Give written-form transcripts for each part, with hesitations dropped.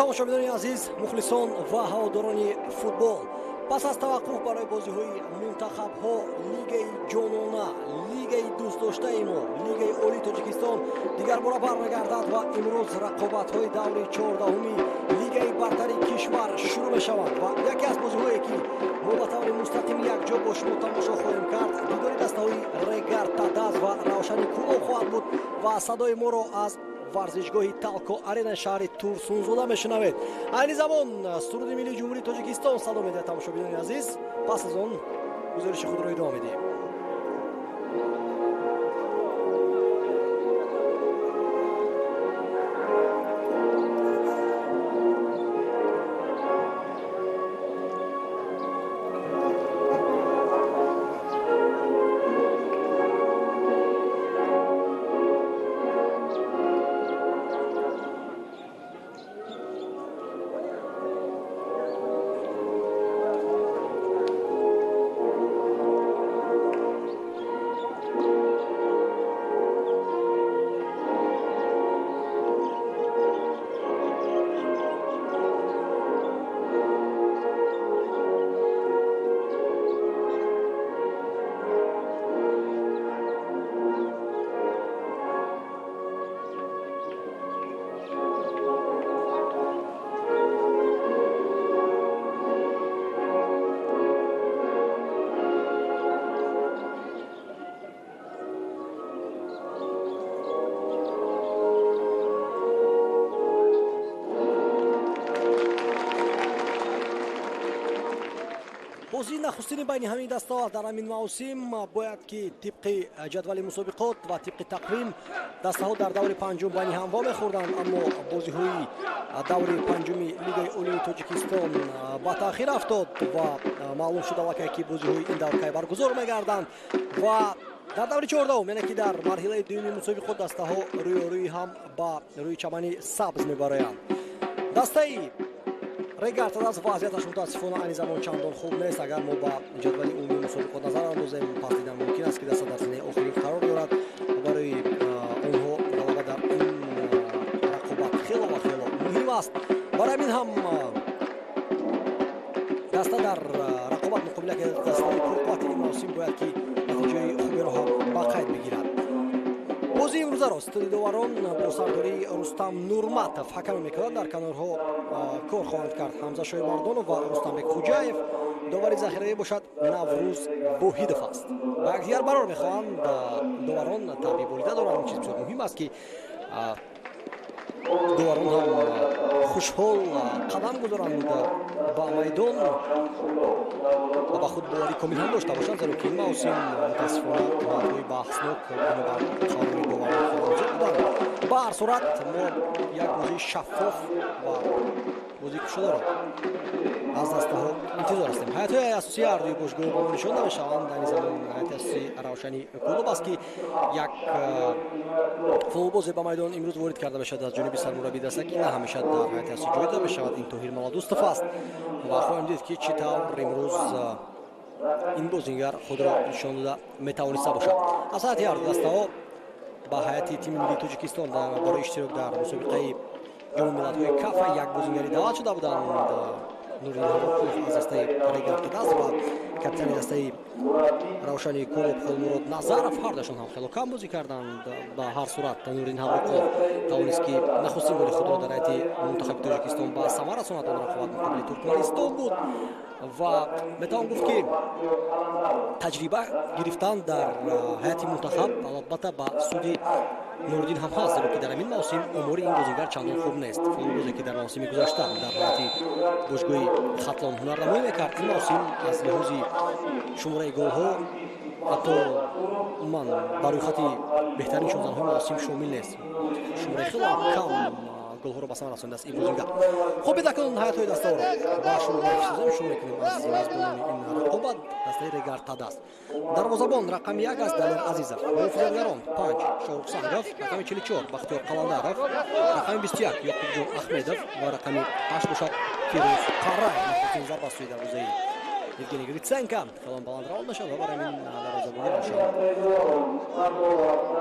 Тамошобинони азиз, мухлисон ва ҳаводорони футбол, пас аз таваққуф барои бозиҳои мунтахабҳо, лигаи ҷонона, лигаи дӯстдоштаи мо, лигаи олии Тоҷикистон дигарбора бармегардад ва имрӯз рақобатҳои даври 14-уми лигаи бартари кишвар шурӯъ мешаванд ва яке аз бозиҳое ки мо ба таври мустақим якҷо бо шумо тамошо хоҳем кард, дидори дастаҳои Регар Тадаз ва Равшани Кӯлоб хоҳад буд ва садои моро аз варзишгоҳи Талко Арена шаҳри Турсунзода мешунавед. Айни замон суруди миллии Ҷумҳурии Тоҷикистон садо медиҳад, тамошобинони азиз. Пас аз он гузориши худро идома медиҳем. Бозии нахустини байни ҳамин дастаҳо дар ҳамин мавсим бояд ки тибқи ҷадвали мусобиқот ва тибқи тақвим дастаҳо дар даври панҷум байни ҳам вомехӯрданд, аммо бозиҳои даври панҷуми лигаи олии Тоҷикистон ба таъхир афтод ва маълум шуд аллакай ки бозиҳои ин давр кай баргузор мегарданд ва дар даври 14-ум, яъне ки дар марҳилаи дуюми мусобиқот дастаҳо рӯёрӯи ҳам ба рӯи чамани сабз мебароянд. Дастаи Регар Тадаз вазъияташ мутаассифона айни замон чандон хуб нест. Агар мо ба ҷадвали умумии мусобиқот назар андозем, пас дидан мумкин аст ки даста дар зинаи охирин қарор дорад. Барои онҳо ғалаба дар ин рақобат хело ва хело муҳим аст. Барои ҳамин ҳам даста дар рақобат муқобили яке аз дастаҳои пурқуввати ин мавсим бояд ки натиҷаи хуберо ҳам ба қайд бигирад. Бозии имрӯзаро ситоди доварон бо сардории Рустам Нурматов ҳакамӣ мекунад. Дар канорҳо кор хоҳанд кард Ҳамза Шоимардонов ва Рустамбек Хуҷаев. Довари захиравӣ бошад Наврӯз Воҳидов аст. Ба якдигар барор мехоҳанд доварон, таъби болида доранд. Ин чиз бисёр муҳим аст ки доварон ҳам хушҳол қадам гузоранд ба майдон ва ба худ боварӣ комил ҳам дошта бошанд, зеро ки ин мавсим мутаассифона ҳолатҳои баҳснок бинобар қарори доварон хело зиёд буданд. Ба ҳар сурат мо як бозии шаффоф ва бозии кушодаро аз дастаҳо интизор ҳастем. Ҳайатҳои асосии ҳардуи бошгоҳ ба мо нишон намешаванд. Айни замон ҳайати асосии Равшани Кӯлоб аст ки як футболбозе ба майдон имрӯз ворид карда мешавад аз ҷониби сармураббии даста, ки на ҳамеша дар ҳайати асосӣ ҷой дода мешавад. Ин Тоҳир Маладустов аст ва хоҳем дид ки чӣ тавр имрӯз ин бозингар худро нишон дода метавониста бошад. Аз ҳайати ҳарду дастаҳо ба ҳайати тими миллии Тоҷикистон барои иштирок дар мусобиқаи ҷоми миллатҳои Кафа як бозингари даъват шуда буданд. Нуриддин Ҳамроқулов аз дастаи Регар Тадаз ва капитани дастаи Равшани Кӯлоб Холмурод Назаров. Ҳардуяшон ҳам хело кам бозӣ карданд. Ба ҳар сурат Нуриддин Ҳамроқулов тавонист ки нахустин голи худро дар ҳайати мунтахаби Тоҷикистон ба самар расонад. Он рақобат муқобили Туркманистон буд ва метавон гуфт ки таҷриба гирифтан дар ҳайати мунтахаб албатта ба суди Нуриддин ҳам ҳаст, зеро ки дар ҳамин мавсим омори ин бозингар чандон хуб нест. Футболбозе ки дар мавсими гузашта дар ҳайати бошгоҳи Хатлон ҳунарнамоӣ мекард, ин мавсим аз лиҳози шумораи голҳо ҳатто умуман ба рӯйхати беҳтарин шонздаҳои мавсим шомил нест. Шумораи хело кам голҳоро ба самар расондааст ин бозингар. Хуб, бедакун ҳайатҳои дастаҳоро ба шумо муаррифӣ созем. Шурӯъ мекунем аз мизбонони ин рақобат. Дастаи Регар Тадаз. Дарвозабон рақами 1 аст Далер Азизов. Муҳофизатгарон 5 Шоҳрух Сангов, рақами 44 Бахтиёр Қаландаров, рақами 21 Ёқубҷон Аҳмедов ва рақами 8 бошад Фирӯз Қараев. Нахустин зарба сӯи дарвозаи Евгений Гриценко хело баланд равон мешавад ва барои ҳамин дарвозабонӣ бошад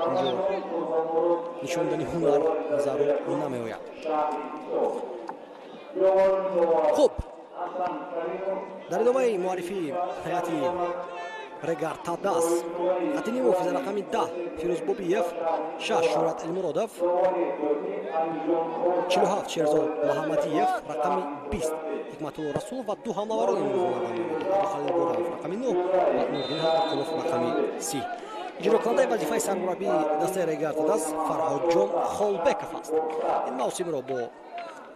инҷо нишон додани ҳунар зарур намеояд. Хуб, дар идомаи муаррифии ҳайати Регар Тадас, хати ним муҳофиза рақами 10 Фирӯз Бобиев, 6 Шӯҳрат Элмуродов, 47 Шерзод Муҳаммадиев, рақами 20 Ҳикматулло Расулов ва ду ҳамлаварон имрӯз Абдухалил Боронов рақами 9 ва Нуриддин Ҳамқулов рақами 30. Иҷрокунандаи вазифаи сармураббии дастаи Регар Тадас Фарҳодҷон Холбеков аст. Ин мавсимро бо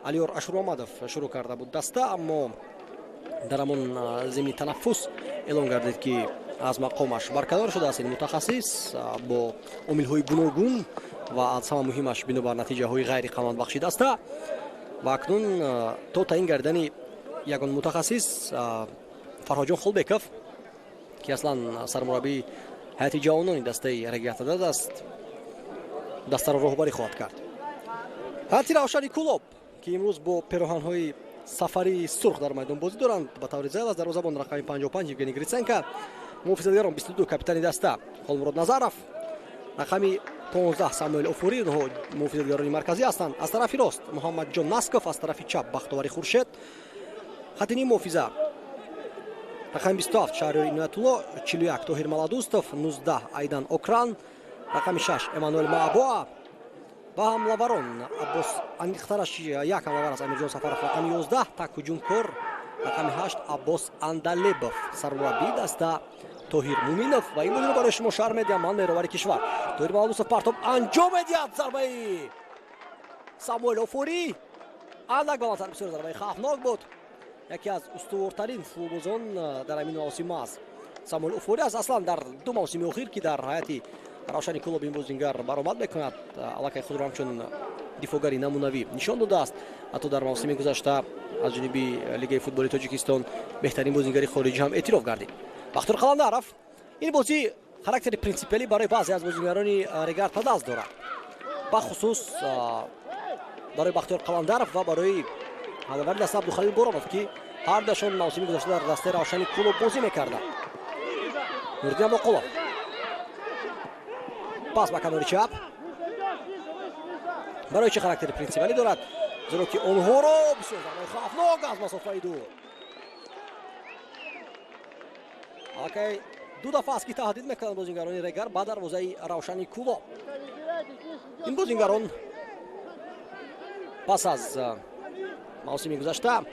Алиёр Ашурмамадов шурӯъ карда буд даста, аммо дар ҳамон зимни танаффус эълон гардид, ки аз мақомаш барканор шудааст ин мутахассис бо омилҳои гуногун ва аз ҳама муҳимаш бинобар натиҷаҳои ғайриқаноатбахши даста. Ва акнун то таъин гардидани ягон мутахассис Фарҳодҷон Холбеков, ки аслан сармураббии ҳайати ҷавонони дастаи Регар Тадас аст, дастаро роҳбарӣ хоҳад кард. Ҳайати Равшани Кӯлоб, ки имрӯз бо пероҳанҳои сафарии сурх дар майдон бозӣ доранд, ба таври зайл аз дарвозабон рақами 55 Евгений Гриценко, муҳофизатгарон 22 капитани даста Холмурод Назаров, рақами 15 Самуэл Офурӣ, онҳо муҳофизатгарони марказӣ ҳастанд. Аз тарафи рост Муҳаммадҷон Насков, аз тарафи чап Бахтовари Хуршед. Хати ним муҳофиза рақами 27 Шаҳриёр Иноятулло, 41 Тоҳир Маладустов, 19 Айдан Окран, рақами 6 Эммануэл Маабоа ва ҳамлаварон Аббос аниқтараш як ҳамлавар аст Амирҷон Сафаров рақами 11, так ҳуҷумкор рақами 8 Аббос Андалебов, сармураббии даста Тоҳир Муминов. Ва ин бозиро барои шумо шарҳ медиҳам ман, меҳровари кишвар. Тоҳир Маладусов партоб анҷом медиҳад, зарбаи Самуэл Офурӣ андак баландтар, бисёр зарбаи хавфнок буд. Яке аз устувортарин футболбозон дар ҳамин мавсим аст Самуэл Офурӣ аст. Аслан дар ду мавсими охир, ки дар ҳайати Равшани Кӯлоб ин бозингар баромад мекунад, аллакай худро ҳамчун дифоъгари намунавӣ нишон додааст. Ҳатто дар мавсими гузашта аз ҷониби Лигаи футболи Тоҷикистон беҳтарин бозингари хориҷӣ ҳам эътироф гардид. Бахтиёр Қаландаров. Ин бозӣ характери принсипиалӣ барои баъзе аз бозингарони Регар Тадас дорад, бахусус барои Бахтиёр Қаландаров ва барои ҳамлавари даста Абдухалил Боронов, ки ҳар дуяшон мавсими гузашта дар дастаи Равшани Кӯлоб бозӣ мекарданд. Нуриддин Абдуқулов пас ба канори чап. Барои чӣ характери принсипиалӣ дорад? Зеро ки онҳоро бисёр зарбаи хавфнок аз масофаи дур. Аллакай ду дафъа аст, ки таҳдид мекунанд бозингарони Регар ба дарвозаи Равшани Кӯлоб. Ин бозингарон пас аз мавсими гузашта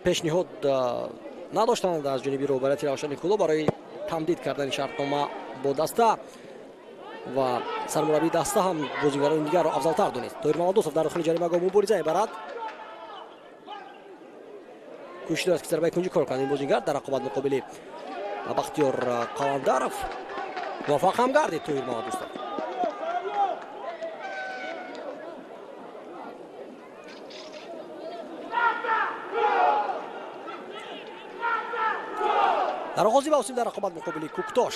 пешниҳод надоштанд аз ҷониби роҳбарияти Равшани Кӯлоб барои тамдид кардани шартнома бо даста ва сармураббии даста ҳам бозингарони дигарро афзалтар донист. Тоҳир Маладусов дар дохили ҷаримагоҳ мубориза мебарад, кӯшиш дорад, ки зарбаи кунҷӣ кор кунад. Ин бозингар дар рақобат муқобили Бахтиёр Қаландаров муваффақ ҳам гардид Тоҳир Маладусов. Дар оғози мавсим дар рақобат муқобили Куктош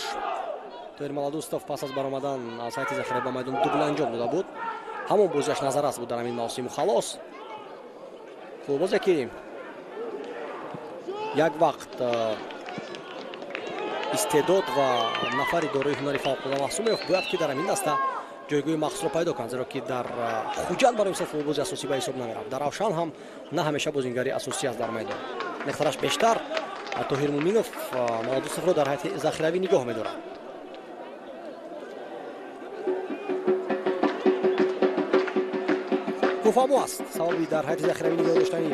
Тоҳир Маладустов пас аз баромадан аз ҳайати захира ба майдон дубл анҷом дода буд. Ҳамон бозиаш назаррас буд дар ҳамин мавсиму халос. Футболбозе, ки як вақт истеъдод ва нафари дорои ҳунари фавқулода маҳсуб меёфт, бояд ки дар ҳамин даста ҷойгоҳи махсусро пайдо кунад, зеро ки дар Хуҷанд барои мисол футболбози асосӣ ба ҳисоб намеравад. Дар Равшан ҳам на ҳамеша бозингари асосӣ аст дар майдон. Меҳтараш бештар Тоҳир Муминов Маладусовро дар ҳайати захиравӣ нигоҳ медорад. Кофамо аст сабаби дар ҳайати захиравӣ нигоҳ доштани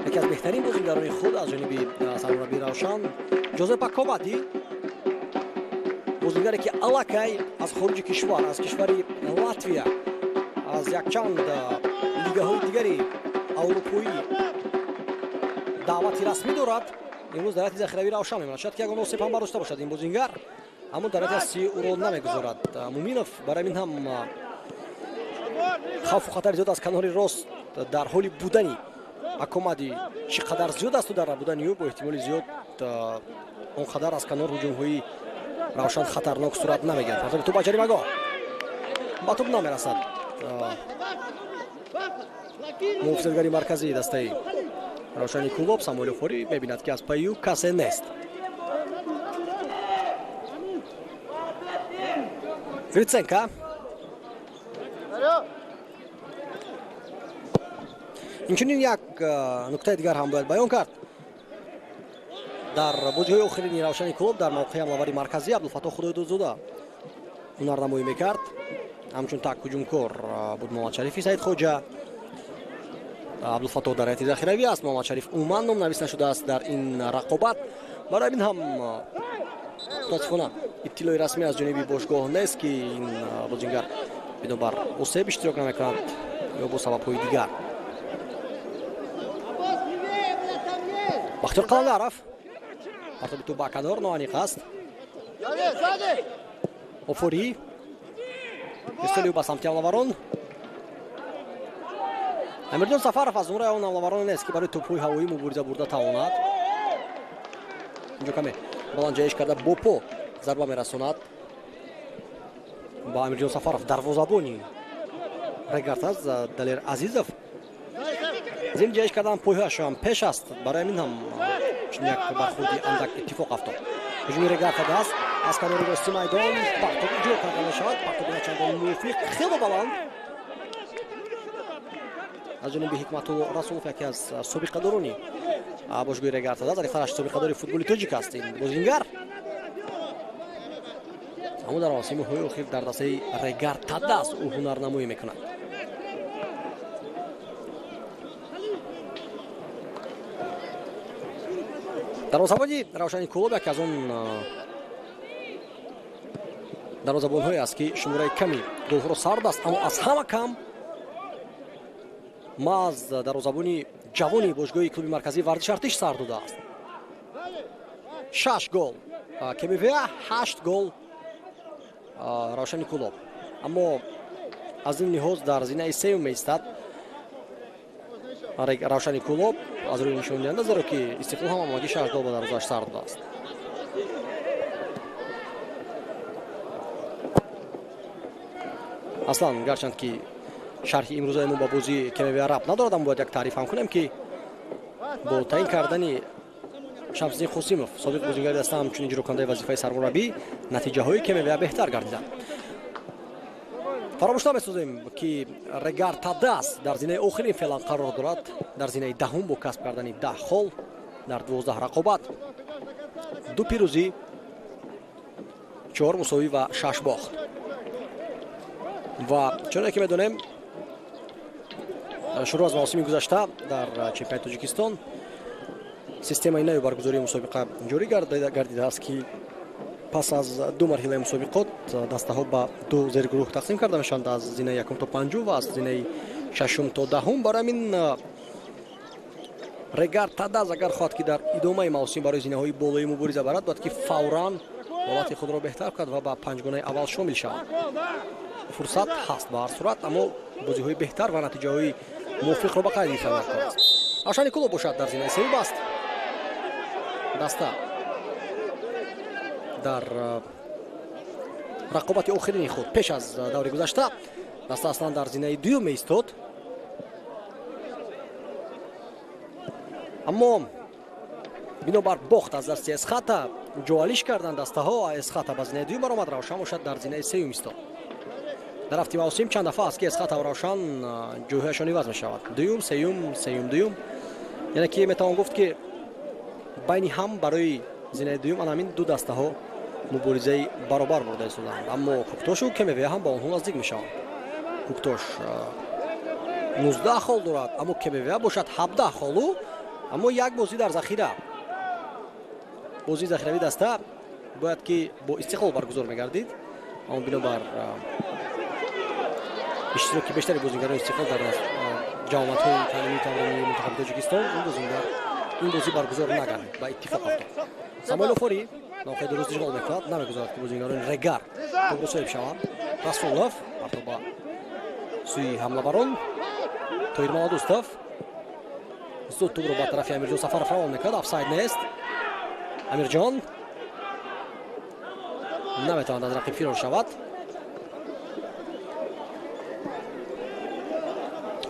яке аз беҳтарин бозингарони худ аз ҷониби сармураббии Равшан Ҷозеп Акомади, бозингаре, ки аллакай аз хориҷи кишвар, аз кишвари Латвия, аз якчанд лигаҳои дигари аврупоӣ даъвати расмӣ дорад. Имрӯз дар ҳайати захиравии Равшан мемонад. Шояд ки ягон осеб ҳам бардошта бошад ин бозингар, аммо дар ҳайати асосӣ ӯро намегузорад Муминов. Барои ҳамин ҳам хавфу хатари зиёд аз канори рост дар ҳоли будани Акомади чӣ қадар зиёд асту дар набудани ӯ бо эҳтимоли зиёд он қадар аз канор ҳуҷумҳои Равшан хатарнок сурат намегирад. Партоби тӯб ба ҷаримагоҳ, ба тӯб намерасад муҳофизатгари марказии дастаи Равшани Кӯлоб Самуэл Офурӣ мебинад, ки аз пайи ӯ касе нест. Гриценко. Инчунин як нуктаи дигар ҳам бояд баён кард. Дар бозиҳои охирини Равшани Кӯлоб дар мавқеи ҳамлавари марказӣ Абдулфаттоҳ Худойдодзода ҳунарнамоӣ мекард. Ҳамчун так ҳуҷумкор буд Муҳаммадшарифи Саидхоҷа. Абдулфаттоҳ дар ҳайати захиравӣ аст. Муҳаммадшариф умуман номнавис нашудааст дар ин рақобат. Барои ин ҳам мутаассифона иттилои расмӣ аз ҷониби бошгоҳ нест, ки ин бозингар бинобар осеб иштирок намекунад ё бо сабабҳои дигар. Бахтиёр Қаландаров партоби тӯб ба канор ноаниқ аст. Офорӣ ирсоли ӯ ба самти ҳамлаварон. Амирҷон Сафаров аз зумраи он ҳамлавароне нест, ки барои тӯбҳои ҳавоӣ мубориза бурда тавонад. Инҷо каме баландҷаҳиш карда бо по зарба мерасонад ба Амирҷон Сафаров, дарвозабони Регард аст Далер Азизов. Зимни ҷаҳиш кардан пойҳояш ҳам пеш аст, барои ҳамин ҳам чунин як бархӯрди андак иттифоқ афтод. Ҳуҷуми Регард аст аз канори рости майдон, партоб иҷро карда мешавад. Партоби начандон мувофиқ, хело баланд аз ҷониби Ҳикматулло Расулов, яке аз собиқадорони бошгоҳи Регард аст. Аниқтараш собиқадори футболи тоҷик аст ин бозингар, аммо дар мавсимҳои охир дар дастаи Регард Тадас ӯ ҳунарнамоӣ мекунад. Дарвозабони Равшани Кӯлоб яке аз он дарвозабонҳое аст, ки шумораи ками голҳоро сар даст, аммо аз ҳама кам маҳз дарвозабони ҷавони бошгоҳи клуби марказии варзиши Артиш сар додааст. 6 гол КМВА, 8 гол Равшани Кӯлоб, аммо аз ин лиҳоз дар зинаи сеюм меистад Равшани Кӯлоб аз рӯи нишондиҳанда, зеро ки Истиқлол ҳам ҳамагӣ 6 гол ба дарвозааш сар додааст. Аслан гарчанд ки шарҳи имрӯзаи мо ба бозии КМВА рабт надорад, аммо бояд як таъриф ҳам кунем, ки бо таъин кардани Шамсиддин Қосимов, собиқ бозингари даста, ҳамчун иҷрокунандаи вазифаи сармураббӣ, натиҷаҳои КМВА беҳтар гардиданд. Фаромӯш намесозем, ки Регард Тадас дар зинаи охирин феълан қарор дорад, дар зинаи даҳум бо касб кардани 10 хол дар 12 рақобат, 2 пирӯзӣ, 4 мусовӣ ва 6 бохт. Ва чуноне ки медонем, шурӯъ аз мавсими гузашта дар чемпионати Тоҷикистон системаи нави баргузории мусобиқа ҷорӣ гардидааст, ки пас аз 2 марҳилаи мусобиқот дастаҳо ба 2 зергурӯҳ тақсим карда мешаванд, аз зинаи якум то панҷум ва аз зинаи шашум то даҳум. Барои ҳамин Регард Тадаз агар хоҳад, ки дар идомаи мавсим барои зинаҳои болоӣ мубориза барад, бояд ки фавран ҳолати худро беҳтар кунад ва ба панҷгонаи аввал шомил шавад. Фурсат ҳаст ба ҳар сурат, аммо бозиҳои беҳтар ва натиҷаҳои мувофиқро ба қайд гирифтан даркор аст. Равшани Кӯлоб бошад дар зинаи сеюм аст. Даста дар рақобати охирини худ пеш аз даври гузашта даста аслан дар зинаи дуюм меистод, аммо бинобар бохт аз дасти Эсхата ҷоалиш карданд дастаҳо. Эсхата ба зинаи дуюм баромад, Равшан бошад дар зинаи сеюм истод. Дар рафти мавсим чанд дафъа аст, ки Эсхата ва Равшан ҷойҳояшон иваз мешавад: дуюм, сеюм, сеюм, дуюм. Яъне ки метавон гуфт, ки байни ҳам барои зинаи дуюм ана ҳамин ду дастаҳо муборизаи баробар бурда истодаанд, аммо Куктошу КМВА ҳам ба онҳо наздик мешаванд. Куктош 19 хол дорад, аммо КМВА бошад 17 холу, аммо як бозӣ дар захира. Бозии захиравии даста бояд ки бо Истиқлол баргузор мегардид, аммо бинобар иштироки бештари бозингарони Истиқлол дар ҷамоатҳои таълимии тамринии мунтахаби Тоҷикистон ин бозӣ баргузор нагардид, ба иттифоқ афтод. Самоил Офорӣ мавқеи дуруст ишғол мекунад, намегузорад, ки бозингарони Регар тӯбро соҳиб шаванд. Расулов партоб ба сӯи ҳамлабарон. Тоҳир Маладӯстов зуд тӯбро ба тарафи Амирҷон Сафаров равон мекунад. Офсайд нест. Амирҷон наметавонад аз рақиб фирор шавад.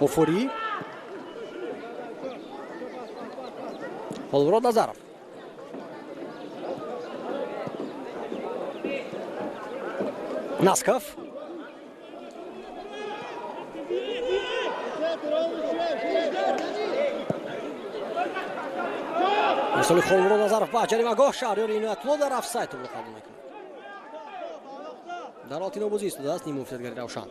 Офорӣ, Холмурод Назаров. Насков. Ирсоли Холмурод Назаров ба ҷаримагоҳ, Шаҳриёри Иноятулло дар офсайд тӯбро қабул мекунад. Дар ҳолати нобозӣ истодааст ниммуҳофизатгари Равшан.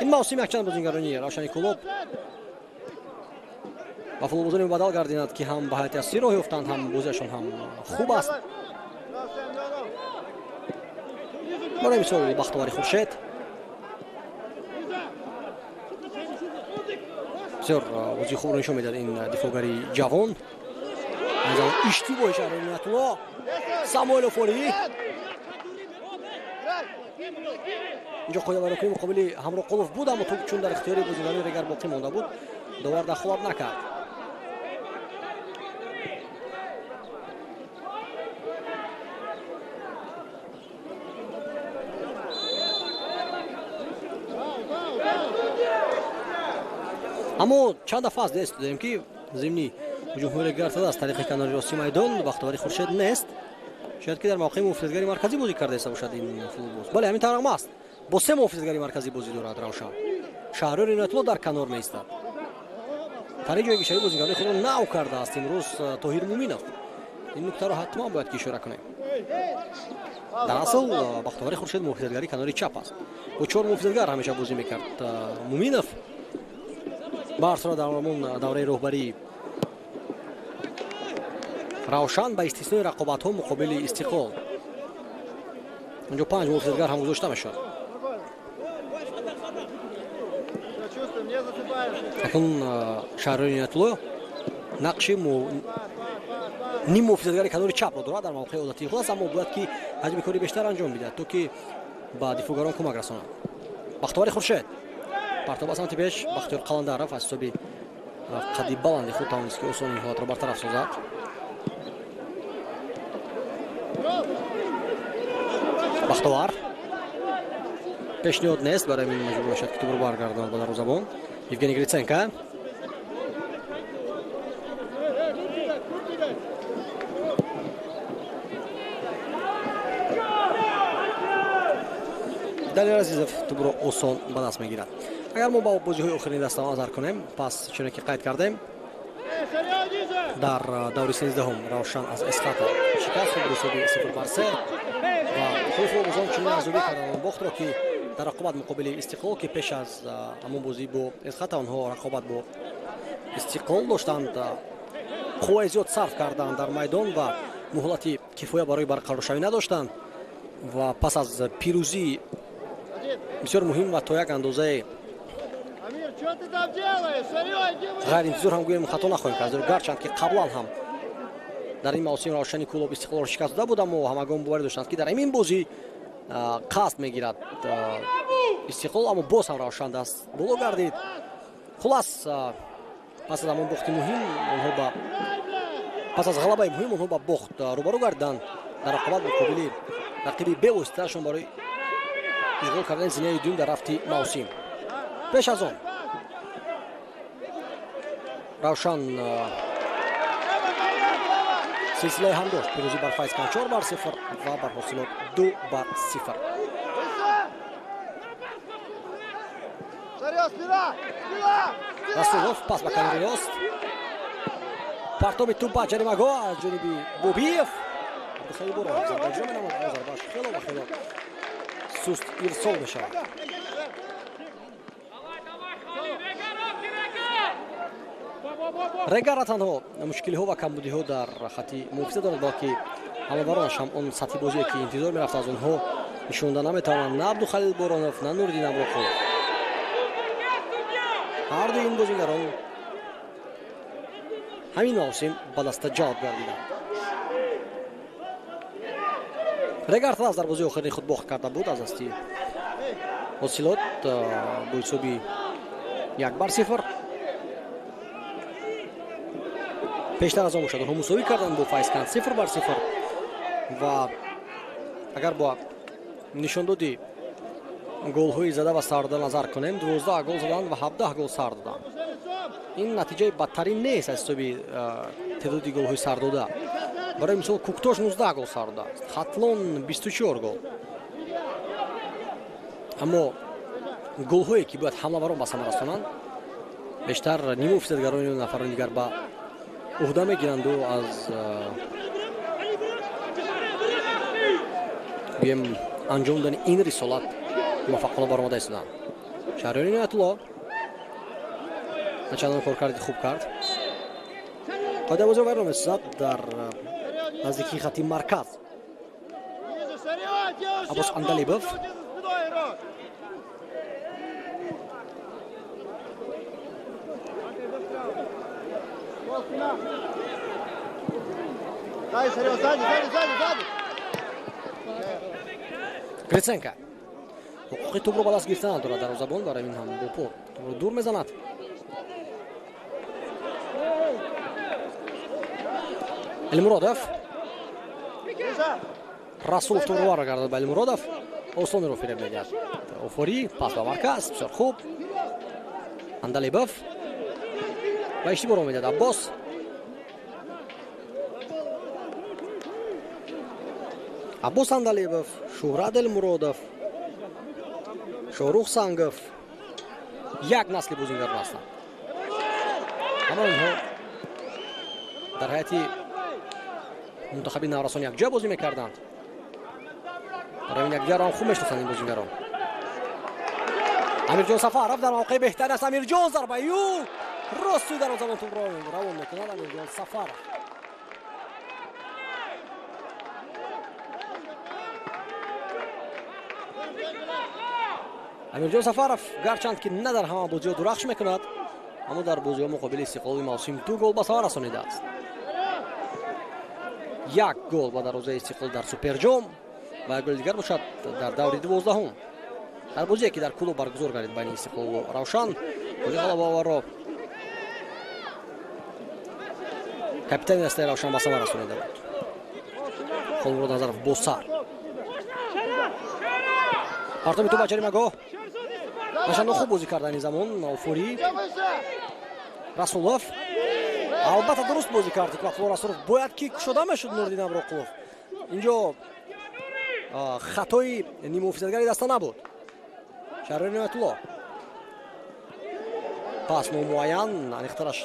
Ин мавсим якчанд бозингарони Равшани Кӯлоб ба футболбозони мубаддал гардиданд, ки ҳам ба ҳайати асосӣ роҳ ёфтанд, ҳам бозиашон ҳам хуб аст. Барои мисол Бахтовари Хуршед бисёр бозии хубро нишон медиҳад ин дифоъгари ҷавон. Айзан иштибоҳи Шаҳриёр Иноятулло, Самуэлов Олӣ инҷо қоидавайронкунӣ муқобили Ҳамроқулов буд, аммо тӯб чун дар ихтиёри бозингарони Регар боқӣ монда буд, довар дахолат накард. Аммо чанд дафъа аст дидем, ки зимни ҳуҷумҳои Регар аз тариқи канори рости майдон Бахтовари Хуршед нест. Шояд ки дар мавқеи муҳофизатгари марказӣ бозӣ карда иста бошад ин футболбоз. Бале, ҳамин тавр ҳам аст. Бо се муҳофизатгари марказӣ бозӣ дорад Равшан. Шаҳриёр Иноятулло дар канор меистад. Тари ҷойгиршавии бозингарони худро нав кардааст имрӯз Тоҳир Муминов. Ин нуктаро ҳатман бояд ки ишора кунем. Дар асл Бахтовари Хуршед муҳофизатгари канори чап аст. Бо чор муҳофизатгар ҳамеша бозӣ мекард Муминов. Ба ҳар сурат дар ҳамон давраи роҳбарии Равшан ба истиснои рақобатҳо муқобили Истиқлол онҷо панҷ муҳофизатгар ҳам гузошта мешуд. Акнун Шаҳриёр Иноятулло нақши ним муҳофизатгари канори чапро дорад дар мавқеи одатии худ аст, аммо бояд ки ҳаҷми кори бештар анҷом бидиҳад, то ки ба дифоъгарон кӯмак расонад. Бахтовари Хуршед партоб ба самти пеш, Бахтиёр Қаландаров аз ҳисоби қадди баланди худ тавонист ки осон ин ҳолатро бартараф созад. Бахтовар пешниҳод нест, барои ин маҷбур мешавад ки тӯбро баргардонад ба дарвозабон. Евгений Гриценко Далер Азизов тӯбро осон ба даст мегирад. Агар мо ба бозиҳои охирини даста назар кунем, пас чуне ки қайд кардем, дар даври 13-ҳум Равшан аз Эсхата шикаст хӯрд ҳисоби 0-3 ва худи футболбозон чунин арзёбӣ карданд он бохтро, ки дар рақобат муқобили Истиқлол, ки пеш аз ҳамон бозӣ бо Эсхата онҳо рақобат бо Истиқлол доштанд, қувваи зиёд сарф карданд дар майдон ва муҳлати кифоя барои барқароршавӣ надоштанд ва пас аз пирӯзии бисёр муҳим ва то як андозаи ғайриинтизор ҳам гӯем хато нахоҳем кард, зеро гарчанд ки қаблан ҳам дар ин мавсим Равшани Кӯлоб Истиқлолро шикаст дода буд, аммо ҳамагон боварӣ доштанд, ки дар ҳамин бозӣ қасд мегирад Истиқлол, аммо боз ҳам Равшан даст боло гардид. Хулас, пас аз ҳамон бохти муҳим онҳо ба пас аз ғалабаи муҳим онҳо ба бохт рӯбарӯ гардиданд дар рақобат муқобили рақиби бевоситаашон барои ишғол кардани зинаи дуюм дар рафти мавсим. Пеш аз он Равшан силсилаи ҳам дошт, пирӯзӣ бар Файзканд 4-0 ва бар Ҳосилот 2-0. Расулов пас ба канори рост, партоби тӯб ба ҷаримагоҳ аз ҷониби Бобиев. Абдухалил Боронов зарба иҷро менамояд, аммо зарбааш хело ва хело суст ирсол мешавад. Регар на танҳо мушкилиҳо ва камбудиҳо дар хати муҳофиза дорад, балки ҳамлабаронаш ҳам он сатҳи бозие ки интизор мерафт аз онҳо нишонда наметавонанд, на Абдухалил Боронов, на Нуриддин Амроқулов. Ҳарду ин бозингарон ҳамин мавсим ба даста ҷалб гардиданд. Регар Талас дар бозии охирини худ бохт карда буд аз дасти Ҳосилот бо ҳисоби 1-0. Пештар аз он бошад онҳо мусовӣ карданд бо Файзканд 0-0 ва агар бо нишондоди голҳои зада ва сарда назар кунем, 12 гол заданд ва 17 гол сар доданд. Ин натиҷаи бадтарин нест аз ҳисоби теъдоди голҳои сардода. Барои мисол Куктош 19 гол сар додааст, Хатлон 24 гол. Аммо голҳое ки бояд ҳамлаварон ба самар расонанд, Бештар нимуфисадгарони нафарони дигар ба уҳда мегиранду аз гӯем анҷом додани ин рисолат муваффақона баромада истоданд. Шаҳриёр Иноятулло начандон коркарди хуб кард. Қоидабозиро вайрон месозад дар наздикии хати марказ. Аббос Андалибов Гриценко ҳуқуқи тӯбро ба даст гирифта надорад дарвозабон, барои ин ҳам бо по тӯбро дур мезанад. Элмуродов Расулов тӯбро баргардад ба Элмуродов, Осониро фиреб медиҳад. Офорӣ пас ба марказ, бисёр хуб. Андалибов ва иштибоҳро медиҳад Аббос. Аббос Андалибов, Шуҳрат Элмуродов, Шоҳрух Сангов як насли бозингар ҳастанд. Ҳама онҳо дар ҳайати мунтахаби наврасон якҷоя бозӣ мекарданд. Барои ин якдигарро ҳам хуб мешиносанд ин бозингарон. Амирҷон Сафаров дар мавқеи беҳтар аст. Амирҷон зарбаи ӯ рост сӯи дарвозабон тӯбро равон мекунад. Амирҷон Сафаров Амирҷон Сафаров гарчанд ки на дар ҳама бозиҳо дурахш мекунад, аммо дар бозиҳо муқобили Истиқлоли мавсим 2 гол ба самар расонидааст. 1 гол ба дарвозаи Истиқлол дар Суперҷом ва як голи дигар бошад дар даври 12-ум. Дар бозие ки дар клуб баргузор гардид байни Истиқлолу Равшан, голи ғалабаоварро капитани дастаи Равшан ба самар расонида буд. Холмурод Назаров бо сар. Партоми тӯб ба ҷаримагоҳ. Нашандон хуб бозӣ кард ин замон. Офорӣ Расулов албатта дуруст бозӣ кард. Ҳикматулло Расулов бояд ки кушода мешуд Нуриддин Аброқулов. Инҷо хатои нимуфисадгари даста набуд. Шаҳриёр Иноятулло пас номуайян, аниқтараш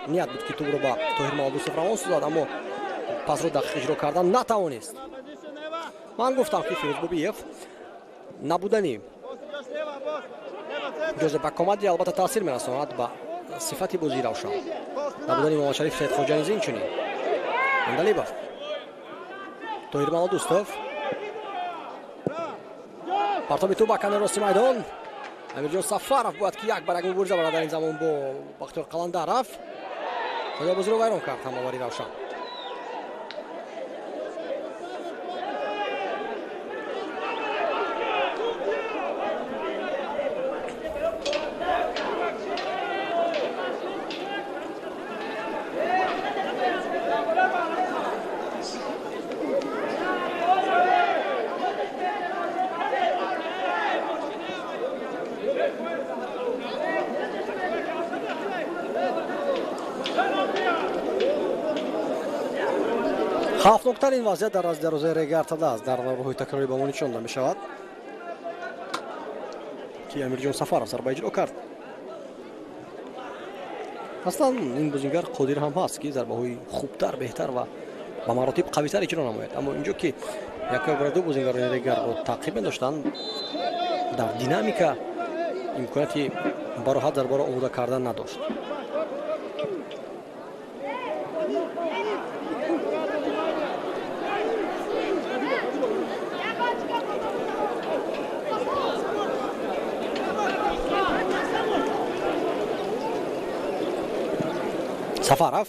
ният буд ки тӯбро ба Тоҳир Малдусов равон созад, аммо пасро дақиқ иҷро кардан натавонист. Ман гуфтам ки Фирӯз Бобиев набудани Ҷозеф Бакомади албатта таъсир мерасонад ба сифати бозии Равшан. Набудани Муҳаммадшариф Саидхоҷа низ инчунин. Андалибов, Тоҳир Малдустов, партоби тӯб ба канори рости майдон. Амирҷон Сафаров бояд ки як бар як мубориза барад дар ин замон бо Бахтиёр Қаландаров. Қоидабозиро вайрон кард ҳамовари Равшан. Хавфноктарин вазъият дар аз дарвозаи Регар-ТадАЗ аст. Дар роҳи такрорӣ ба мо нишон дода мешавад ки Амирҷон Сафаров зарба иҷро кард. Аслан ин бозингар қодир ҳам ҳаст ки зарбаҳои хубтар, беҳтар ва ба маротиб қавитар иҷро намояд. Аммо инҷо ки якбора ду бозингарони Регарро таъқиб медоштанд, дар динамика имконияти бароҳат зарбаро омода кардан надошт. Сафаров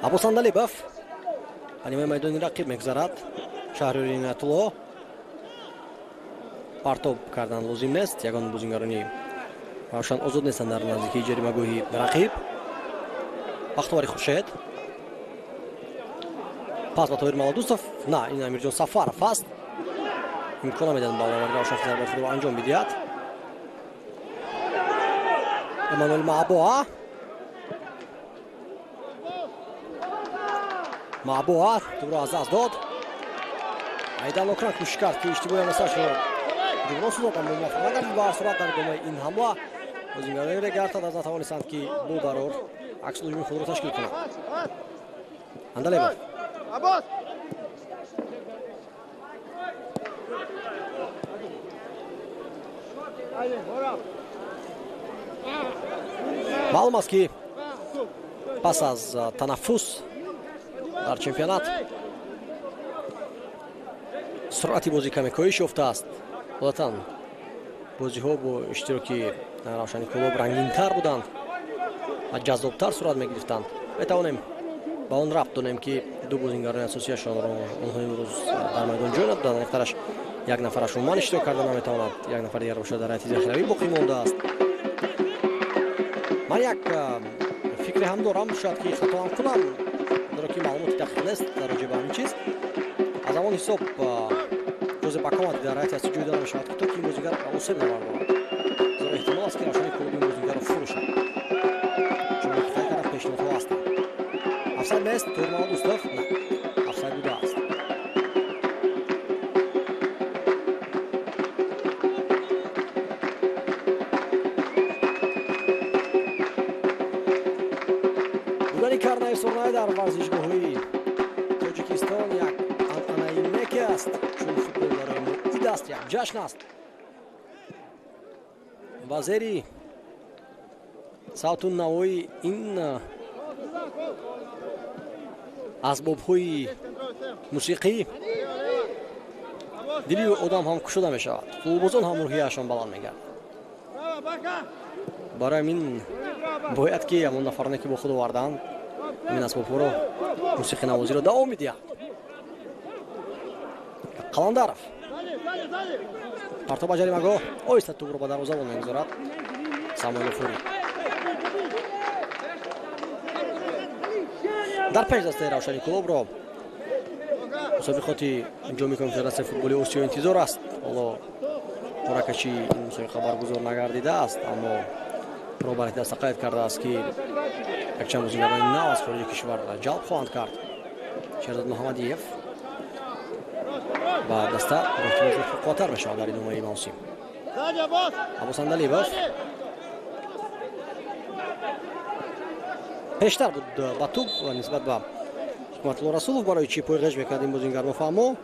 Аббос Андалибов ба нимаи майдони рақиб мегузарад. Шаҳриёр Иноятулло партоб кардан лозим нест. Ягон бозингарони Равшан озод нестанд дар наздикии ҷаримагоҳи рақиб. Бахтовари Хуршед пас ба Тоҳир Малдусов. На, ин Амирҷон Сафаров аст. Имкон намедиҳад ба овари Равшан ки зарбаи худро анҷом бидиҳад. Эммануэл Маабоа Маабоа тӯбро аз даст дод. Айдан Окран кӯшиш кард ки иштибоҳи ҳамдасташро ҷуброн созад, аммо муваффақ нагардид. Ба ҳар сурат дар идомаи ин ҳамла бозингарони Регар ТадАЗ натавонистанд, ки бо барор аксулҳуҷуми худро ташкил кунанд. Андалебов маълум аст, ки пас аз танаффус дар чемпионат суръати бозӣ каме коҳиш ёфтааст. Одатан бозиҳо бо иштироки Равшани Кӯлоб рангинтар буданд ва ҷаззобтар сурат мегирифтанд. Метавонем ба он рабт донем, ки ду бозингарони асосияшонро онҳо имрӯз дар майдон ҷой надоданд. Яктараш, як нафараш умуман иштирок карда наметавонад, як нафари дигар бошад, дар ҳайати захиравӣ боқӣ мондааст. Ман як фикре ҳам дорам, шояд ки хато ҳам кунам, зеро ки маълумоти дақиқ нест дар роҷеъ ба ҳамин чиз. Аз ҳамон ҳисоб Жозе Бакомад дар ҳайати асосӣ ҷой дода мешавад, ки то ки ин бозингар осеб набардорад, зеро эҳтимол аст, ки Равшани Кӯлоб ин бозингарро фурӯшад, чун қайд кардам, пешниҳодҳо ҳастанд. Офсайд нест, Тоҳир Мамаддӯстов, на, офсайд будааст. Будани карнаи сурнай дар варзишгоҳҳои Тоҷикистон як анъанаи неке аст, чун футбол барои мо ид аст, як ҷашн аст. Ба зери савту навои ин асбобҳои мусиқӣ дили одам ҳам кушода мешавад, футболбозон ҳам рӯҳияшон баланд мегардад. Барои ҳамин бояд, ки ҳамон нафароне, ки бо худ овардаанд ҳамин асбобҳоро, мусиқинавозиро давом медиҳанд. Қаландаров партоб ба ҷаримагоҳ, оҳиста тӯбро ба дарвозабон мегузорад Самоилов. Фури дар пеш дастаи Равшани Кӯлобро мусобиқоти Ҷоми Конфедератсияи футболи Осиё интизор аст. Ҳоло қуръакашии ин мусобиқа баргузор нагардидааст, аммо роҳбарияти даста қайд кардааст, ки якчанд бозингарони нав аз хориҷи кишвар ҷалб хоҳанд кард. Шерзод Муҳаммадиев ба даста қувваттар мешавад дар идомаи мавсим. Аббос Андалибов пештар буд ба тӯб нисбат ба Ҳикматулло Расулов. Барои чӣ пойғеж мекард ин бозингар, нофаҳмо.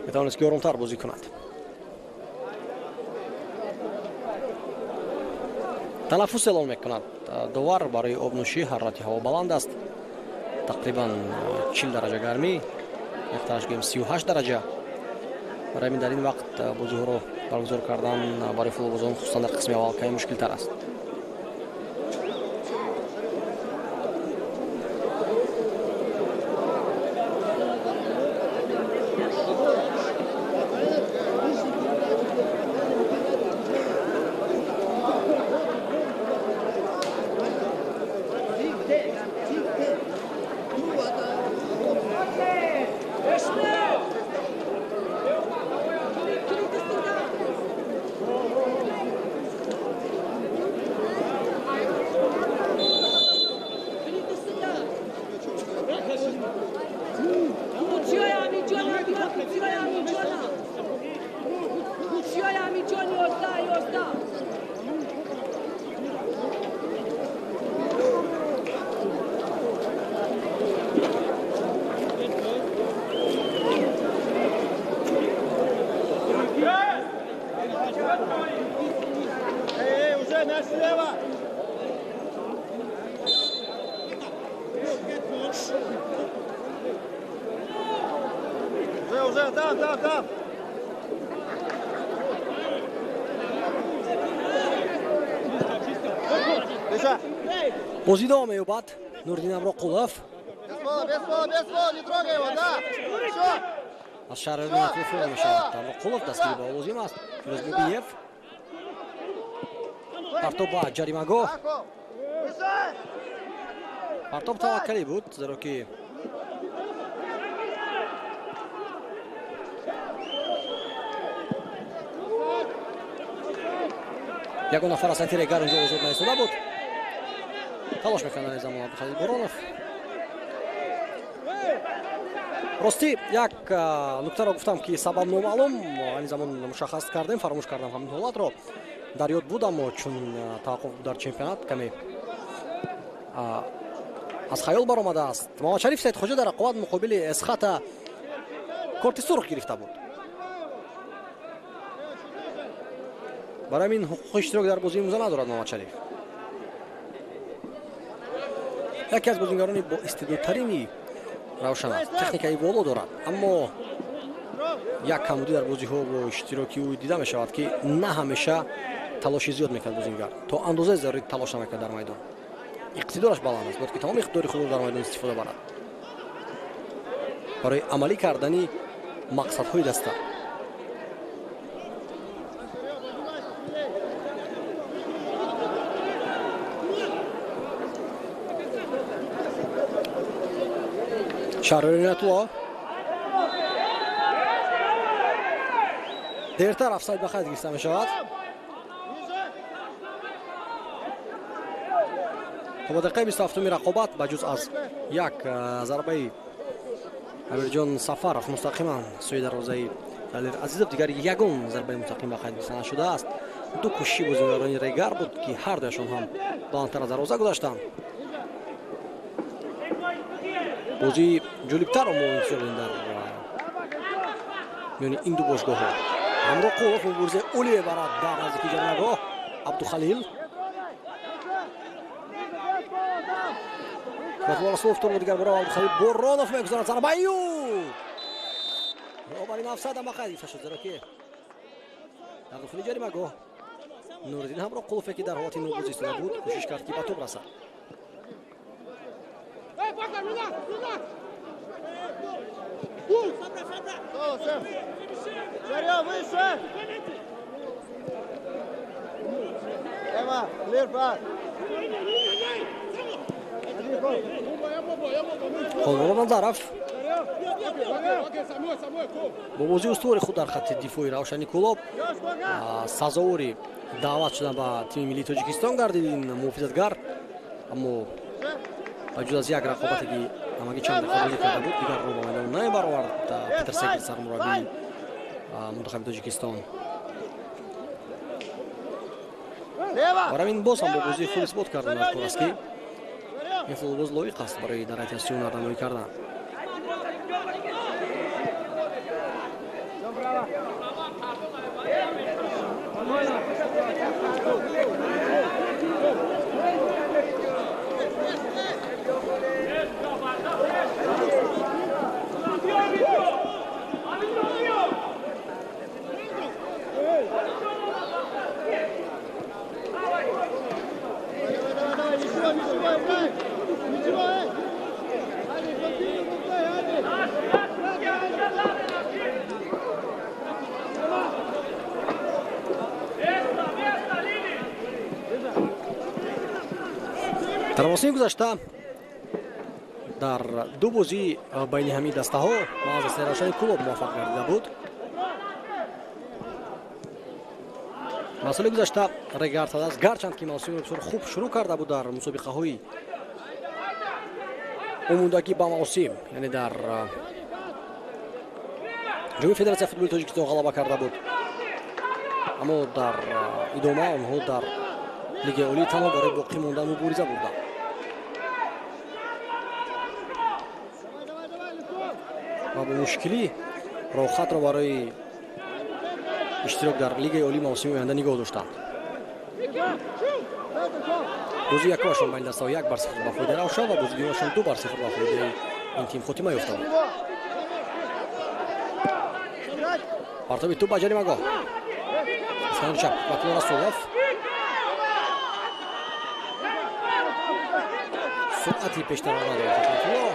Метавонист, ки оромтар бозӣ кунад. Танаффус эълон мекунад довар барои обнӯшӣ. Ҳарорати ҳаво баланд аст, тақрибан 40 дараҷа гармӣ, яктараш гӯем, 38 дараҷа. Барои ҳамин дар ин вақт бозиҳоро баргузор кардан барои футболбозон, хусусан дар қисми аввал, каме мушкилтар аст. Мяч слева! Уже, уже, там, там, там! Миша! Бозӣ идома меёбад. Нуриддин Амроқулов Без фола, без фола, без фола, не трогай его, да! Еще! Аз шаҳри фол мешавад. Амроқулов дастгирӣ ба лозим аст. Фирӯзбобиев, партоб ба ҷаримагоҳ. Выше! Партоб таваккалӣ буд, зеро ки ягон нафар аз ҳайати Регар инҷо озод наистода буд. Талош мекард дар замон Абдухалил Боронов. Ростӣ як нуктаро гуфтам, ки сабаб номаълум, ани замон мушаххас кардем, фаромӯш кардам ҳамин ҳолатро. Дар ёд буд, аммо чун таваққуф дар чемпионат каме аз хаёл баромадааст. Муҳаммадшариф Саидхоҷа дар рақобат муқобили Эсхата корти сурх гирифта буд. Барои ҳамин ҳуқуқи иштирок дар бозии имрӯза надорад Муҳаммадшариф. Яке аз бозингарони боистеъдодтарини Равшан аст, техникаи боло дорад, аммо як камбудӣ дар бозиҳо бо иштироки ӯ дида мешавад, ки на ҳамеша талоши зиёд мекард бозингар, то андозаи зарурӣ талош намекард дар майдон. Иқтидораш баланд аст, бояд ки тамоми иқтидори худро дар майдон истифода барад барои амалӣ кардани мақсадҳои даста. Шаҳриёр Иноятулло дертар офсайд ба қайд гирифта мешавад. То ба дақиқаи 27-уми рақобат ба ҷуз аз як зарбаи Амирҷон Сафаров мустақиман сӯи дарвозаи Далер Азизов дигар ягон зарбаи мустақим ба қайд гирифта нашудааст. Ду кӯшиши бозингарони Регар буд, ки ҳар дуяшон ҳам баландтар аз дарвоза гузаштанд. Бозии ҷолибтарро мо интизор дорем дар миёни ин ду бошгоҳҳо. Ҳамроқулов муборизаи олӣ мебарад дар наздики ҷаримагоҳ. Абдухалил Ҳикматулло Расулов тӯбро дигар бора Абдухалил Боронов мегузарад. Зарбаи ӯ баробари офсайд ҳам ба қайд гирифта шуд, зеро ки дар дохили ҷаримагоҳ Нуриддин Ҳамроқулове, ки дар ҳолати нобозӣ истода буд, кӯшиш кард, ки ба тӯб расад. Холмурод Назаров бо бозии устувори худ дар хатти дифои Равшани Кӯлоб сазовори даъват шудан ба тими миллии Тоҷикистон гардид ин муҳофизатгар, аммо ба ҷуз аз як рақобате, ки ҳамагӣ чанд дақиқа бозӣ карда буд, дигарро ба майдон намебаровард Петр Сегер, сармураббии мунтахаби Тоҷикистон. Барои ҳамин боз ҳам бо бозии худ исбот кардан дар кор аст, ки ин футболбоз лоиқ аст барои дар ҳайати асосӣ ҳунарнамоӣ кардан. Дар мавсими гузашта дар ду бозии байни ҳамин дастаҳо маъз дастаи Равшани Кӯлоб муваффақ гардида буд. Ва соли гузашта Регар Тадаз гарчанд ки мавсимро бисёр хуб шурӯъ карда буд дар мусобиқаҳои омодагӣ ба мавсим, яъне дар ҷоми Федератсияи футболи Тоҷикистон ғалаба карда буд, аммо дар идома онҳо дар лигаи олӣ танҳо барои боқӣ мондан мубориза бурданд. Ва бо мушкилӣ роҳхатро барои иштирок дар лигаи олӣ мавсими оянда нигоҳ доштанд. Бозии якумашон байни дастаҳо 1-0 ба фоидаи Равшан ва бозии дуюмашон 2-0 ба фоидаи ин тим хотима ёфта буд. Партоби тӯб ба ҷаримагоҳ. Искандари чап Ҳикматулло Расулов. Суръати пештарро надорад Ҳикматулло.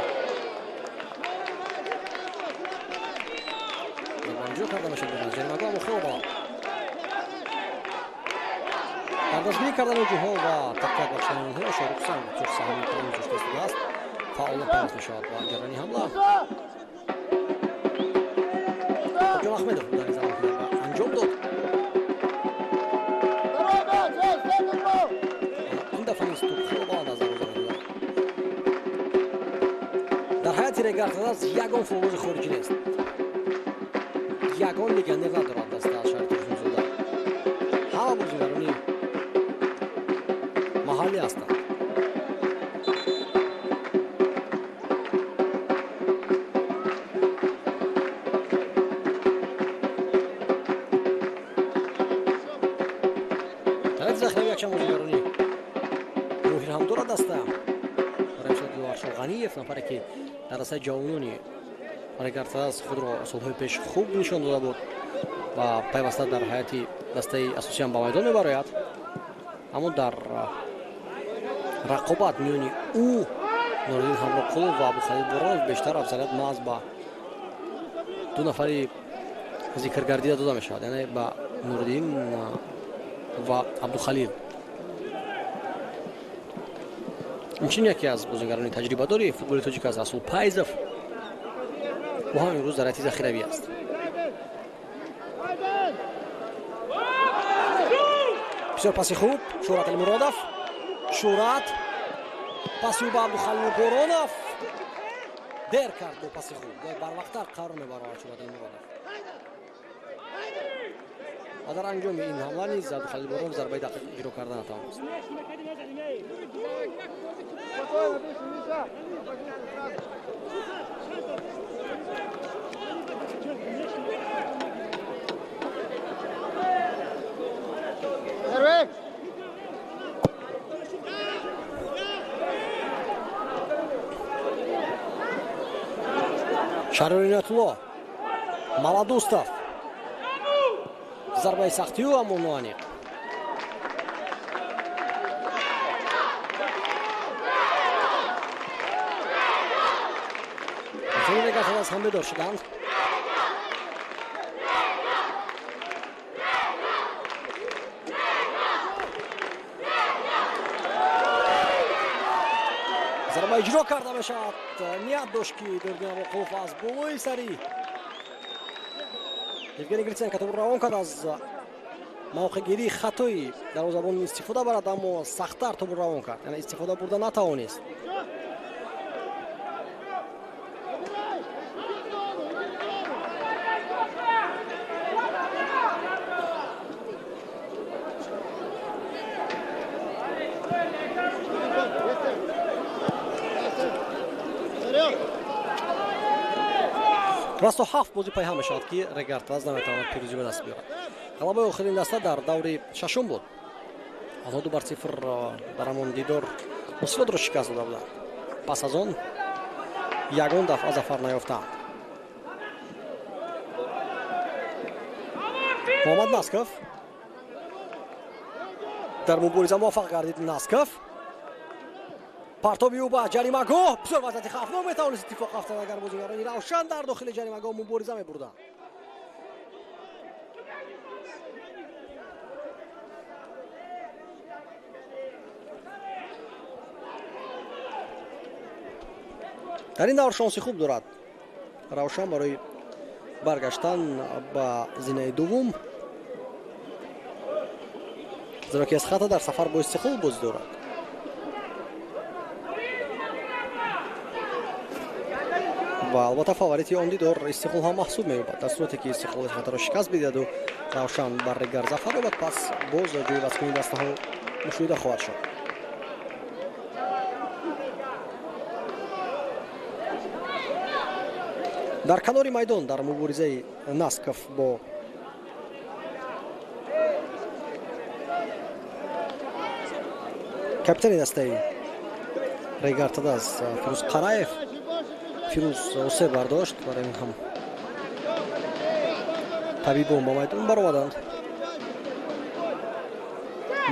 Иҷро карда мешавад аз ҷаримагоҳ, аммо хело баланд. Дар дастгирӣ кардани ҳуҷумҳо ва тақвият бахшидани онҳо Шоҳрух Санг бисёр саҳми калон гузошта истодааст. Фаъолона пайваст мешавад ба ҷараёни ҳамла. Ҷон Аҳмедов дар ин замон ки зарба анҷом дод. Ин дафъа низ тӯб хело баланд аз дарвоза мегузарад. Дар ҳайати Регар-ТадАЗ ягон футболбози хориҷӣ нест. Ягон легионер надорад даста аз шаҳри Турсунзода. Ҳама бозигарони маҳаллӣ ҳастанд. Тарафи захиравӣ якчанд бозигарони моҳир ҳам дорад даста. Барои Диловаршо Ғаниев, нафаре ки дар дастаи ҷавонони Регар-ТадАЗ худро солҳои пеш хуб нишон дода буд ва пайваста дар ҳайати дастаи асосиам ба майдон мебарояд. Аммо дар рақобат миёни ӯ, Нуриддин Ҳамроқулов ва Абдухалил Боронов бештар афзалият маҳз ба ду нафари зикргардида дода мешавад, яъне ба Нуриддин ва Абдухалил. Инчунин яке аз бозигарони таҷрибадори футболи тоҷик аст Расул Пайзов. Ӯ ҳам имрӯз дар ҳайати захиравӣ аст. Бисёр паси хуб, Шӯрат Алимуродов. Шӯрат паси ӯ ба Абдухалил Боронов. Дер кард бо паси хуб. Барвақттар қарор мебаровард Шӯрат Алимуродов. Ва дар анҷоми ин ҳамла низ Абдухалил Боронов зарбаи дақиқ иҷро карда натавонист. Шаҳриёр Иноятулло, Маладустов. Зарбаи сахти ӯ, аммо ноаниқ. Регар-ТадАЗ ҳам бедор шуданд. Зарба иҷро карда мешавад. Ният дошт ки Нуриддин Ҳамроқулов аз болои сари Евгений Гриценко топро равон кард, аз мавқеъгирии хатои дарвозабон истифода барад, аммо сахттар топро равон кард, яъне истифода бурда натавонист. Расто 7 бозӣ пайҳам мешавад ки Регар-ТадАЗ наметавонад пирӯзӣ ба даст биёрад. Ғалабаи охирин даста дар даври шашум буд. Онҳо 2-0 дар ҳамон дидор Мусфиёдро шикаст дода буданд. Пас аз он ягон дафъа зафар наёфтанд. Муҳаммад Насков дар мубориза муваффақ гардид. Насков партоби ӯ ба ҷаримагоҳ, бисёр вазъияти хавфнок метавонист иттифоқ афтад агар бозигарони Равшан дар дохили ҷаримагоҳ мубориза мебурданд. Дар ин давр шонси хуб дорад Равшан барои баргаштан ба зинаи дуввум, зеро ки Эсхата дар сафар бо Истиқлол бозӣ дорад. Ва албатта фаворити он дидор Истиқлол ҳам маҳсуб меёбад. Дар сурате ки Истиқлол Эсхатаро шикаст бидиҳаду Равшан бар Регар зафар ёбад, пас боз ҷои вазкунии дастаҳо мушоҳида хоҳад шуд. Дар канори майдон дар муборизаи Насков бо капитани дастаи Регар-ТадАЗ Фирӯз Қараев, Фирӯз осе бардошт, барои ин ҳам табибон ба майдон баромаданд.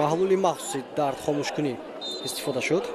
Маҳлули махсуси дард хомӯшкунӣ истифода шуд.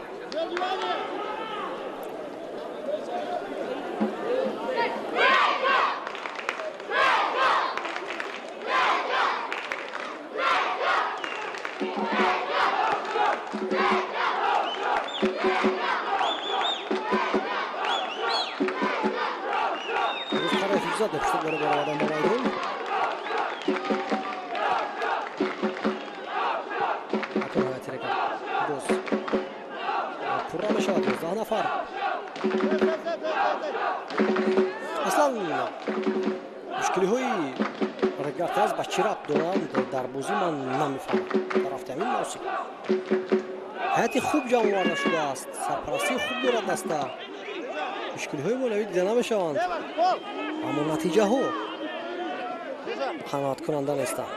Боз пурра мешавад 11 нафар. Аслан мушкилиҳои Регар-ТадАЗ ба чӣ рабт доранд дар бозӣ, ман намефаҳмам. Дар рафти ҳамин мавсим ҳайати хуб ҷамъ оварда шудааст, сарпарастии хуб дорад даста, мушкилиҳои молиявӣ дида намешаванд, аммо натиҷаҳо қаноаткунанда нестанд.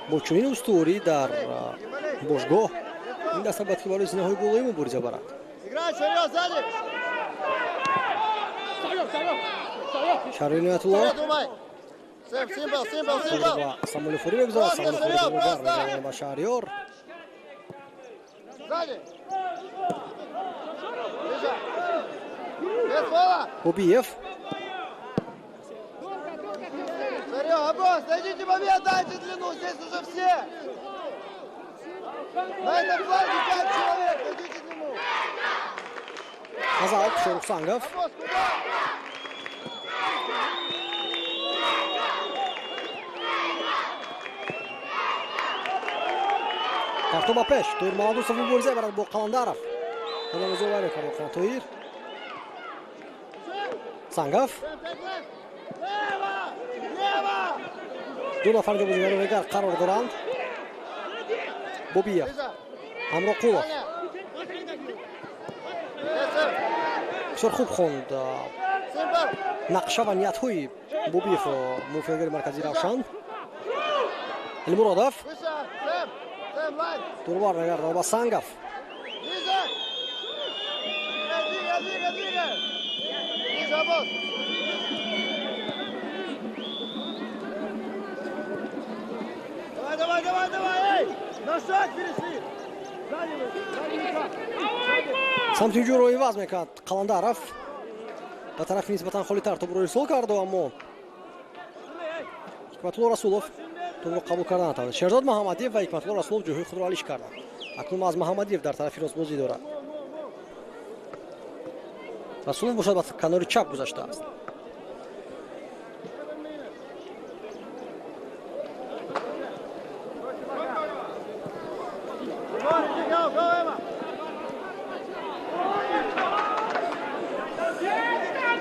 Бо чунин устуворӣ дар бошгоҳ ин даста бояд ки барои зинаҳои болоӣ мубориза барад. Шаҳри Иноятулло ба Самолифурӣ мегузарад. Самолифурӣ ба Шаҳриёр. Бобиев. Аббос, найдите момент, дайте длину, здесь уже все. На этом фланге 5 человек, найдите длину. Азал, Шорухсангов. Аббос, куда? Партоб ба пеш, Тоир Маладусов мубориза мебарад бо Қаландаров. Мубориза мекард Тоир. Сангов. Ду нафар ҷо бозигарони Регар қарор доранд. Бобиев, Ҳамроқулов. Бисёр хуб хонд нақша ва ниятҳои Бобиев, муфигари марказии Равшан. Элмуродов. Турбар мегардад ба Сангов. Давай, давай, давай, эй! На шаг перешли! Самти ҳуҷумро иваз мекард Қаландаров. Ба тарафи нисбатан холитар тобро ирсол карду, аммо Ҳикматулло Расулов тобро қабул карда натавонист. Шерзод Муҳаммадиев ва Ҳикматулло Расулов ҷойҳои худро алиш карданд. Акнун аз Муҳаммадиев дар тарафи рост бозӣ дорад. Расулов бошад ба канори чап гузаштааст.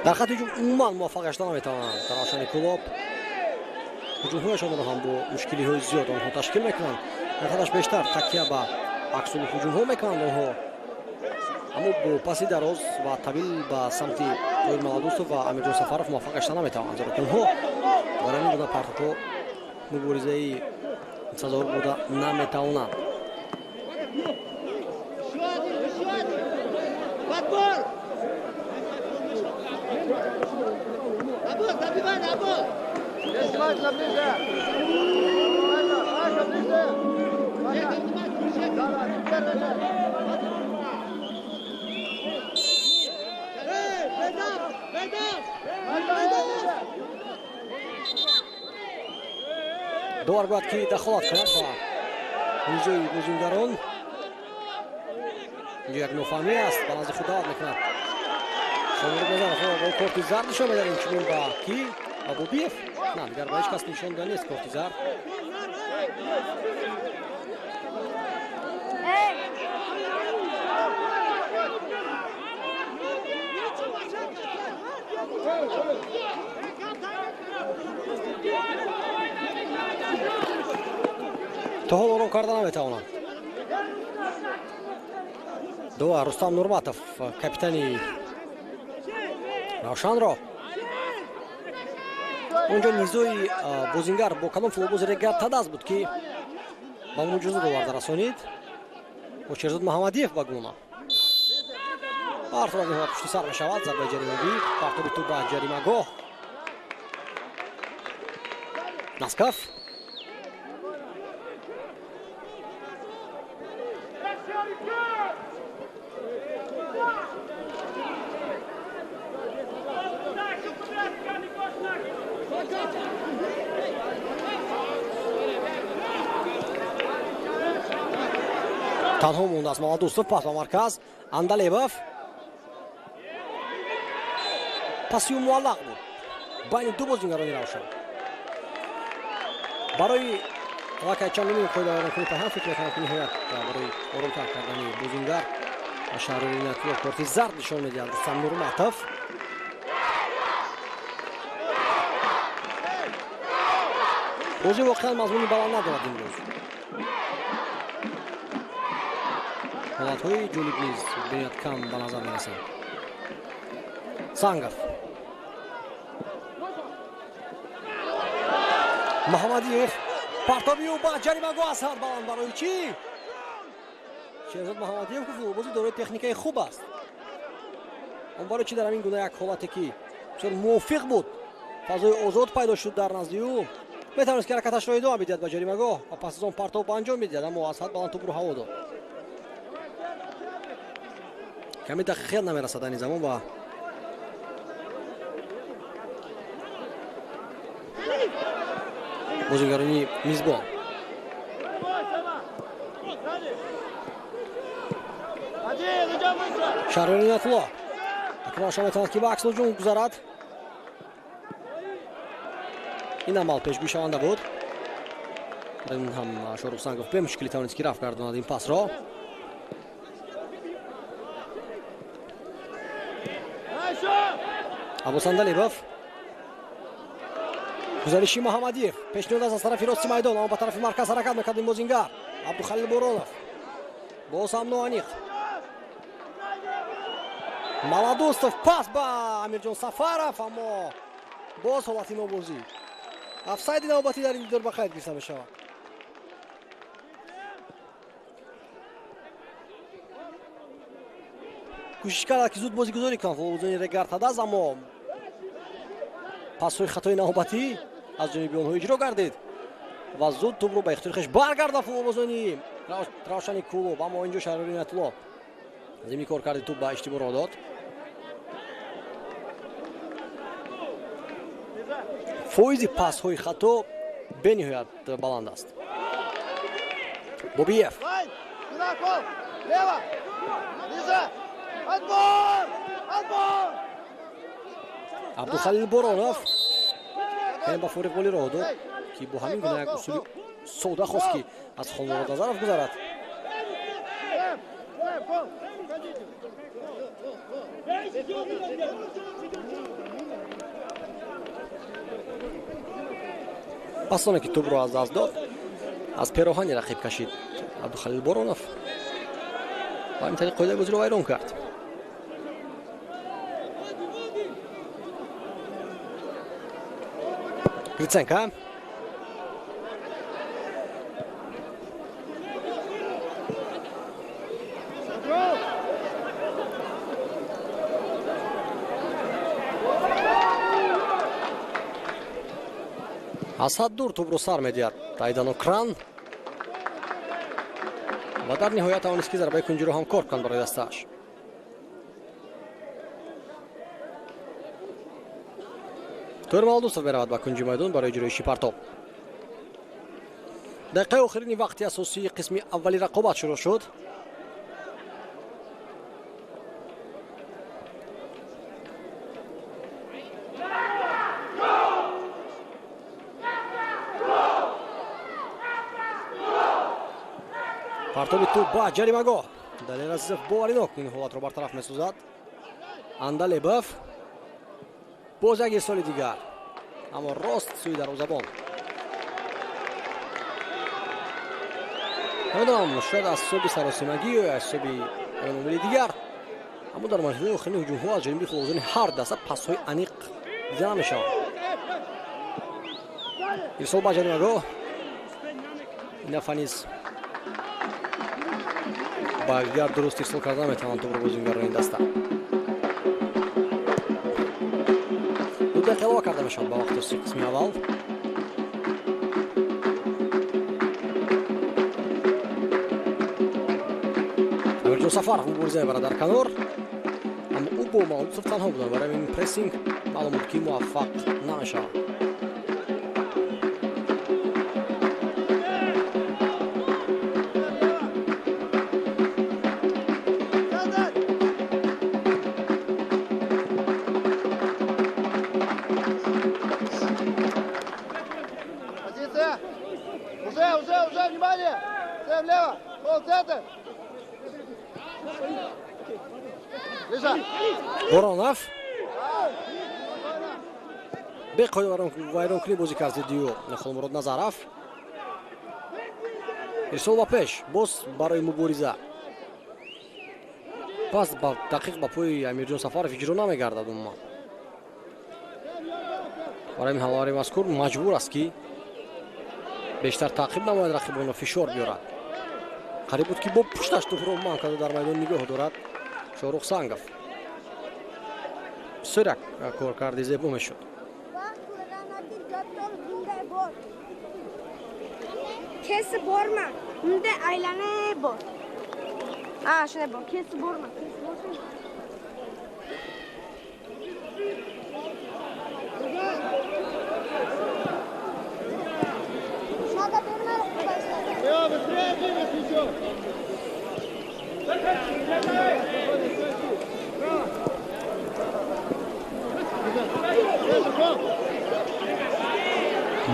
Дар хати ҳуҷум умуман муваффақ гашта наметавонанд Равшани Кӯлоб. Ҳуҷумҳояшонро ҳам бо мушкилиҳои зиёд онҳо ташкил мекунанд. Дар хаташ бештар такя ба аксулу ҳуҷумҳо мекунанд онҳо, аммо бо паси дароз ва тавил ба самти Тоир Маладусов ва Амирҷон Сафаров муваффақ гашта наметавонанд, зеро ки онҳо дар ҳамин гуна партобҳо муборизаи сазовор буда наметавонанд. Довар бояд ки дахолат кунад ба низои бозингарон. Инҷо як нофаҳмӣ аст, ба назди худ даъват мекунад. Шомурод Назаров бо корти зард нишон медиҳад, инчунин ба ки? Ба Бобиев? На, дигар ба ҳеҷ кас нишон дода нест корти зард. То ҳол ором карда наметавонанд. Довар Рустам Нурматов, капитани Равшанро. Онҷо низои бозингар бо кадом футболбози Регар-ТадАЗ буд, ки ба муҷозот оварда расонид? Бо Шерзод Муҳаммадиев ба гумонам. Ҳар сурат ин пушти сар мешавад зарбаи ҷаримавӣ, партоби тӯб ба ҷаримагоҳ. Наскав. Танҳо мондааст Маладусов, пас ба марказ Андалебов. Паси ӯ муаллақ буд байни ду бозингарони Равшан. Барои аллакай чандумин қоидавайронкунӣ пайҳам фикр мекунам, ки ниҳоят барои оромтар кардани бозингар Шаҳриёр Иноятулло корти зард нишон медиҳад Рустам Нурматов. Бозӣ воқеан мазмуни баланд надорад имрӯз. Ҳолатҳои ҷолиб низ бениҳоят кам ба назар мерасанд. Сангов, Муҳаммадиев, партоби ӯ ба ҷаримагоҳ аз ҳад баланд. Барои чӣ? Шерзод Муҳаммадиев гуфт, футболбози дорои техникаи хуб аст. Он барои чӣ дар ҳамин гуна як ҳолате, ки бисёр мувофиқ буд, фазои озод пайдо шуд дар назди ӯ, метавонист ки ҳаракаташро идома бидиҳад ба ҷаримагоҳ ва пас аз он партоб ба анҷом медиҳад, аммо аз ҳад баланд тӯбро ҳаво дод. Ками дақиқият намерасад айни замон ба бозигарони мизбон. Шаҳриёр Иноятулло акнун метавонад ки ба акс ҳуҷум гузарад. Ин амал пешгӯйшаванда буд. Ин ҳам Шоҳрух Сангов бемушкилӣ тавонист ки рафт гардонад ин пасро. Аббос Андалибов, гузариши Муҳаммадиев, пешниҳод аст аз тарафи рости майдон, аммо ба тарафи марказ ҳаракат мекард ин бозингар. Абдухалил Боронов боз ҳам ноаниқ. Маладустов, пас ба Амирҷон Сафаров, аммо боз ҳолати нобозӣ. Офсайди навбатӣ дар ин дидор ба қайд гирифта мешавад. Кӯшиш кард ки зуд бозигузорӣ кунад футболбозони Регар-ТадАЗ, аммо пасҳои хатои навбатӣ аз ҷониби онҳо иҷро гардид ва зуд тӯбро ба ихтиёри хеш баргардад футболбозони Равшани Кӯлоб. Аммо инҷо Шаҳриёр Иноятулло зимни кор карди тӯб ба иштибоҳ роҳ дод. Фоизи пасҳои хато бениҳоят баланд аст. Бобиев, Абдухалил Боронов яъне ба фориғболӣ роҳ дод, ки бо ҳамин гуна як усули сода хост ки аз Холмурод Назаров гузарад. Пас оне ки тӯбро аз даст дод, аз пероҳани рақиб кашид Абдухалил Боронов ва ҳамин тариқ қоидаи бозиро вайрон кард. Гриценко, аз ҳад дур тӯбро сар медиҳад Айдано Кран ва дар ниҳоят тавонист ки зарбаи кунҷиро ҳам кор кунад барои дастааш. Тоҳир Маладустов меравад ба кунҷи майдон барои иҷроиши партоб. Дақиқаи охирини вақти асосии қисми аввали рақобат шурӯъ шуд. Партоби тӯб ба ҷаримагоҳ. Далер Азизов боваринок ин ҳолатро бартараф месозад. Андалебов, боз як ирсоли дигар, аммо рост сӯи дарвозабон. Намедонам, шояд аз ҳисоби саросимагӣ ё аз ҳисоби омили дигар, аммо дар марҳилаи охирини ҳуҷумҳо аз ҷониби футболбозони ҳар даста пасҳои аниқ дида намешаванд. Ирсол ба ҷаримагоҳ. Ин дафъа низ ба якдигар дуруст ирсол карда наметавонанд тӯбро бозингарони ин даста. 2 дақиқа илова карда мешавад ба вақти қисми аввал. Амирҷон Сафаров мубориза мебарад дар канор, аммо ӯ бо Маладустов танҳо буданд. Барои ин прессинг маълум буд ки муваффақ намешавад. Уже, внимание! Сэм, лево! Пол, центр! Боронов беқоида вайронкунӣ бозӣ кард зидди ӯ Холмурод Назаров. Ирсол ба пеш, боз барои мубориза, пас дақиқ ба пои Амирҷон Сафаров иҷро намегардад умуман. Барои ин ҳамлавари мазкур маҷбур аст, ки бештар таъқиб намояд, рақибонро фишор биёрад. Қариб буд, ки бо пушташ тӯбро манъ карда дар майдон нигоҳ дорад Шоҳрух Сангов. Бисёр як коркарди зебо мешуд. Kesib borma. Bunday aylanib bor. Ha, shunday bor. Kesib borma. Kesib borsang. Надо Всё, быстрее двигайся еще! Спокойно, стой, стой. Браво!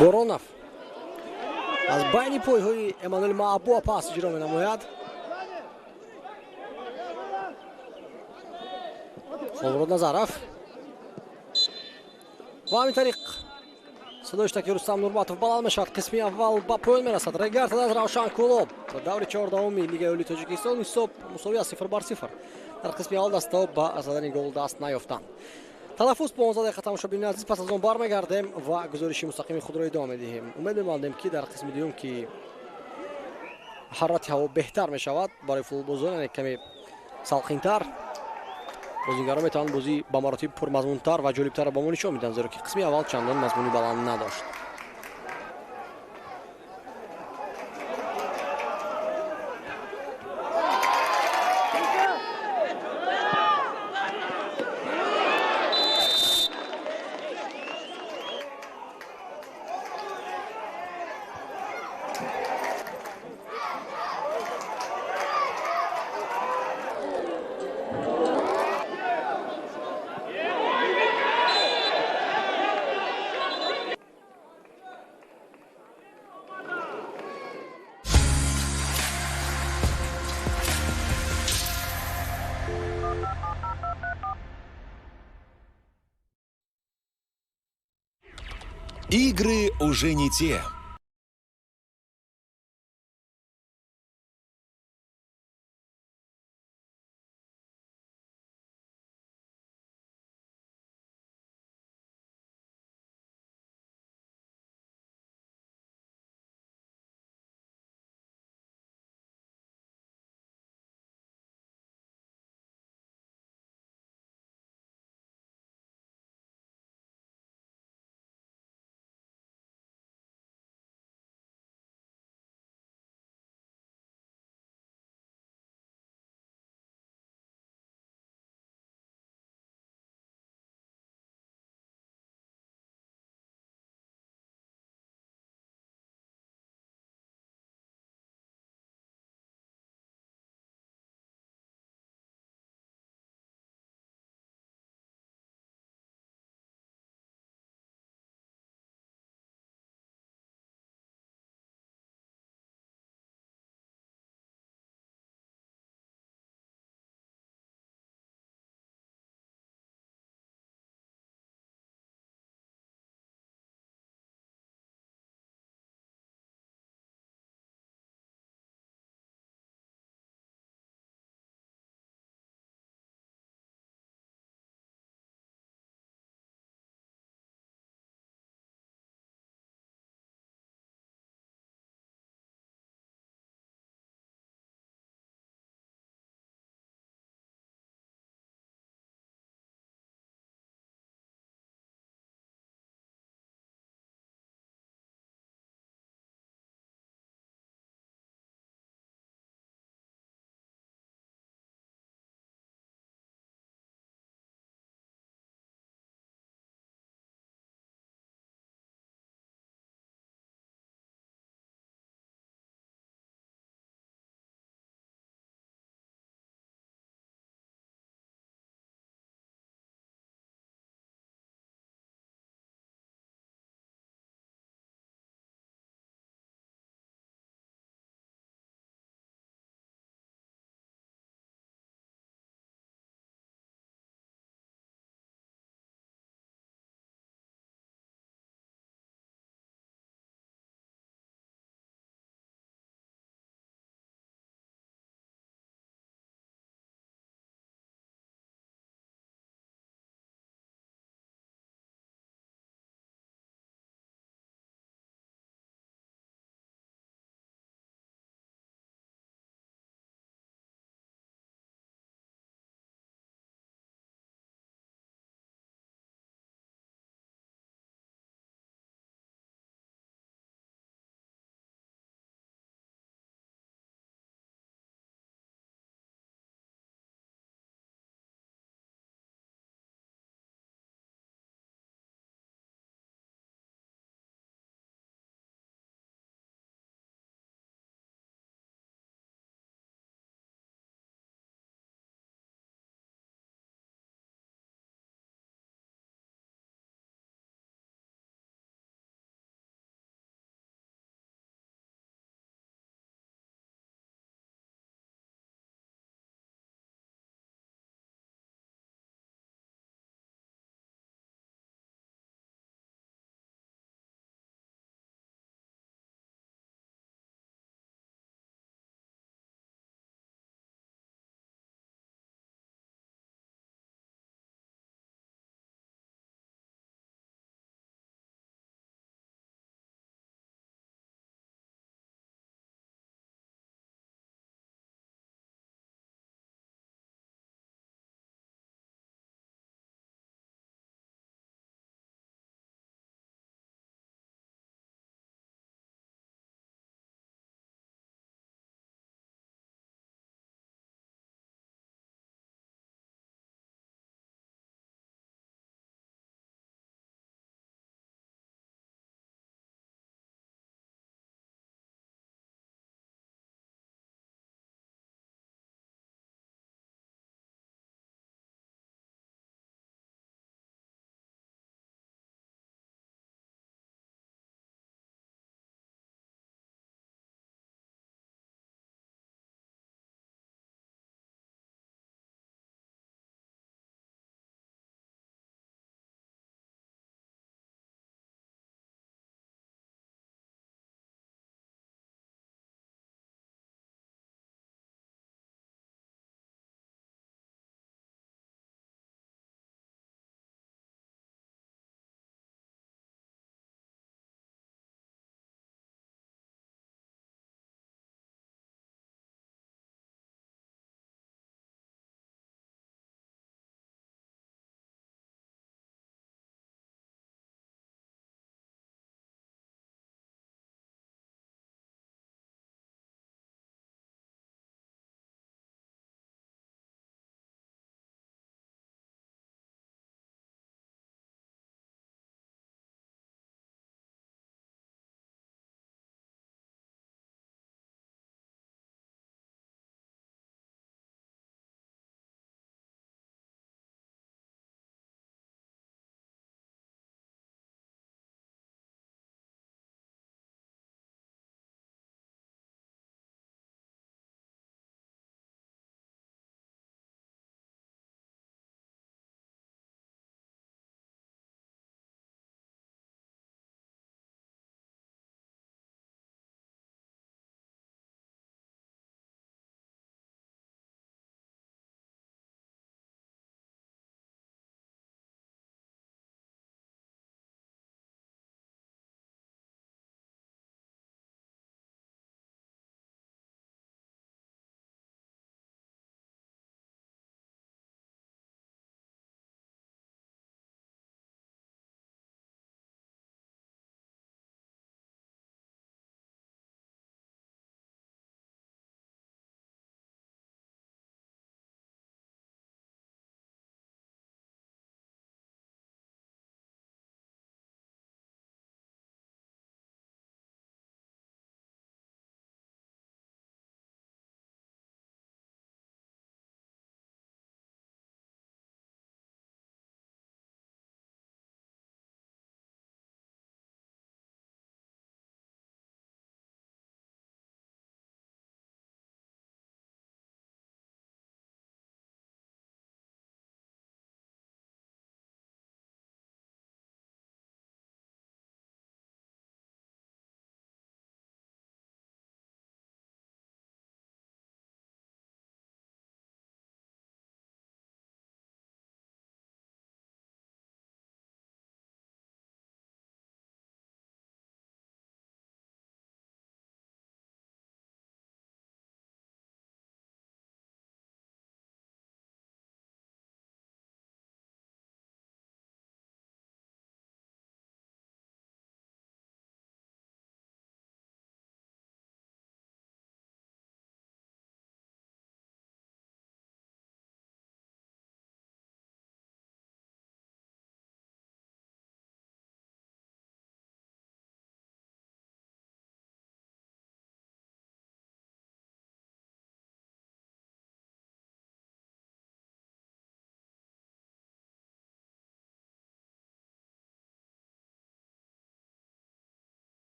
Боронов аз байни пойҳои Эммануэл Маабуа пас иҷро менамояд. Холмурод Назаров ва ҳамин тариқ садои штаки Рустам Нурматов баланд мешавад. Қисми аввал ба поён мерасад. Регар ТадАЗ Равшан Кӯлоб, даври 14-уми Лигаи Олии Тоҷикистон. Ҳисоб мусовӣ аст, 0-0. Дар қисми аввал дастаҳо ба задани гол даст наёфтанд. Танаффус 15 дақиқа, тамошобинони азиз. Пас аз он бармегардем ва гузориши мустақими худро идома медиҳем. Умед мебандем, ки дар қисми дуюм, ки ҳарорати ҳаво беҳтар мешавад барои футболбозон, яъне каме салқинтар, бозигарон метавонанд бозӣ ба маротиб пурмазмунтар ва ҷолибтарро ба мо нишон медиҳанд, зеро ки қисми аввал чандон мазмуни баланд надошт. Игры уже не те.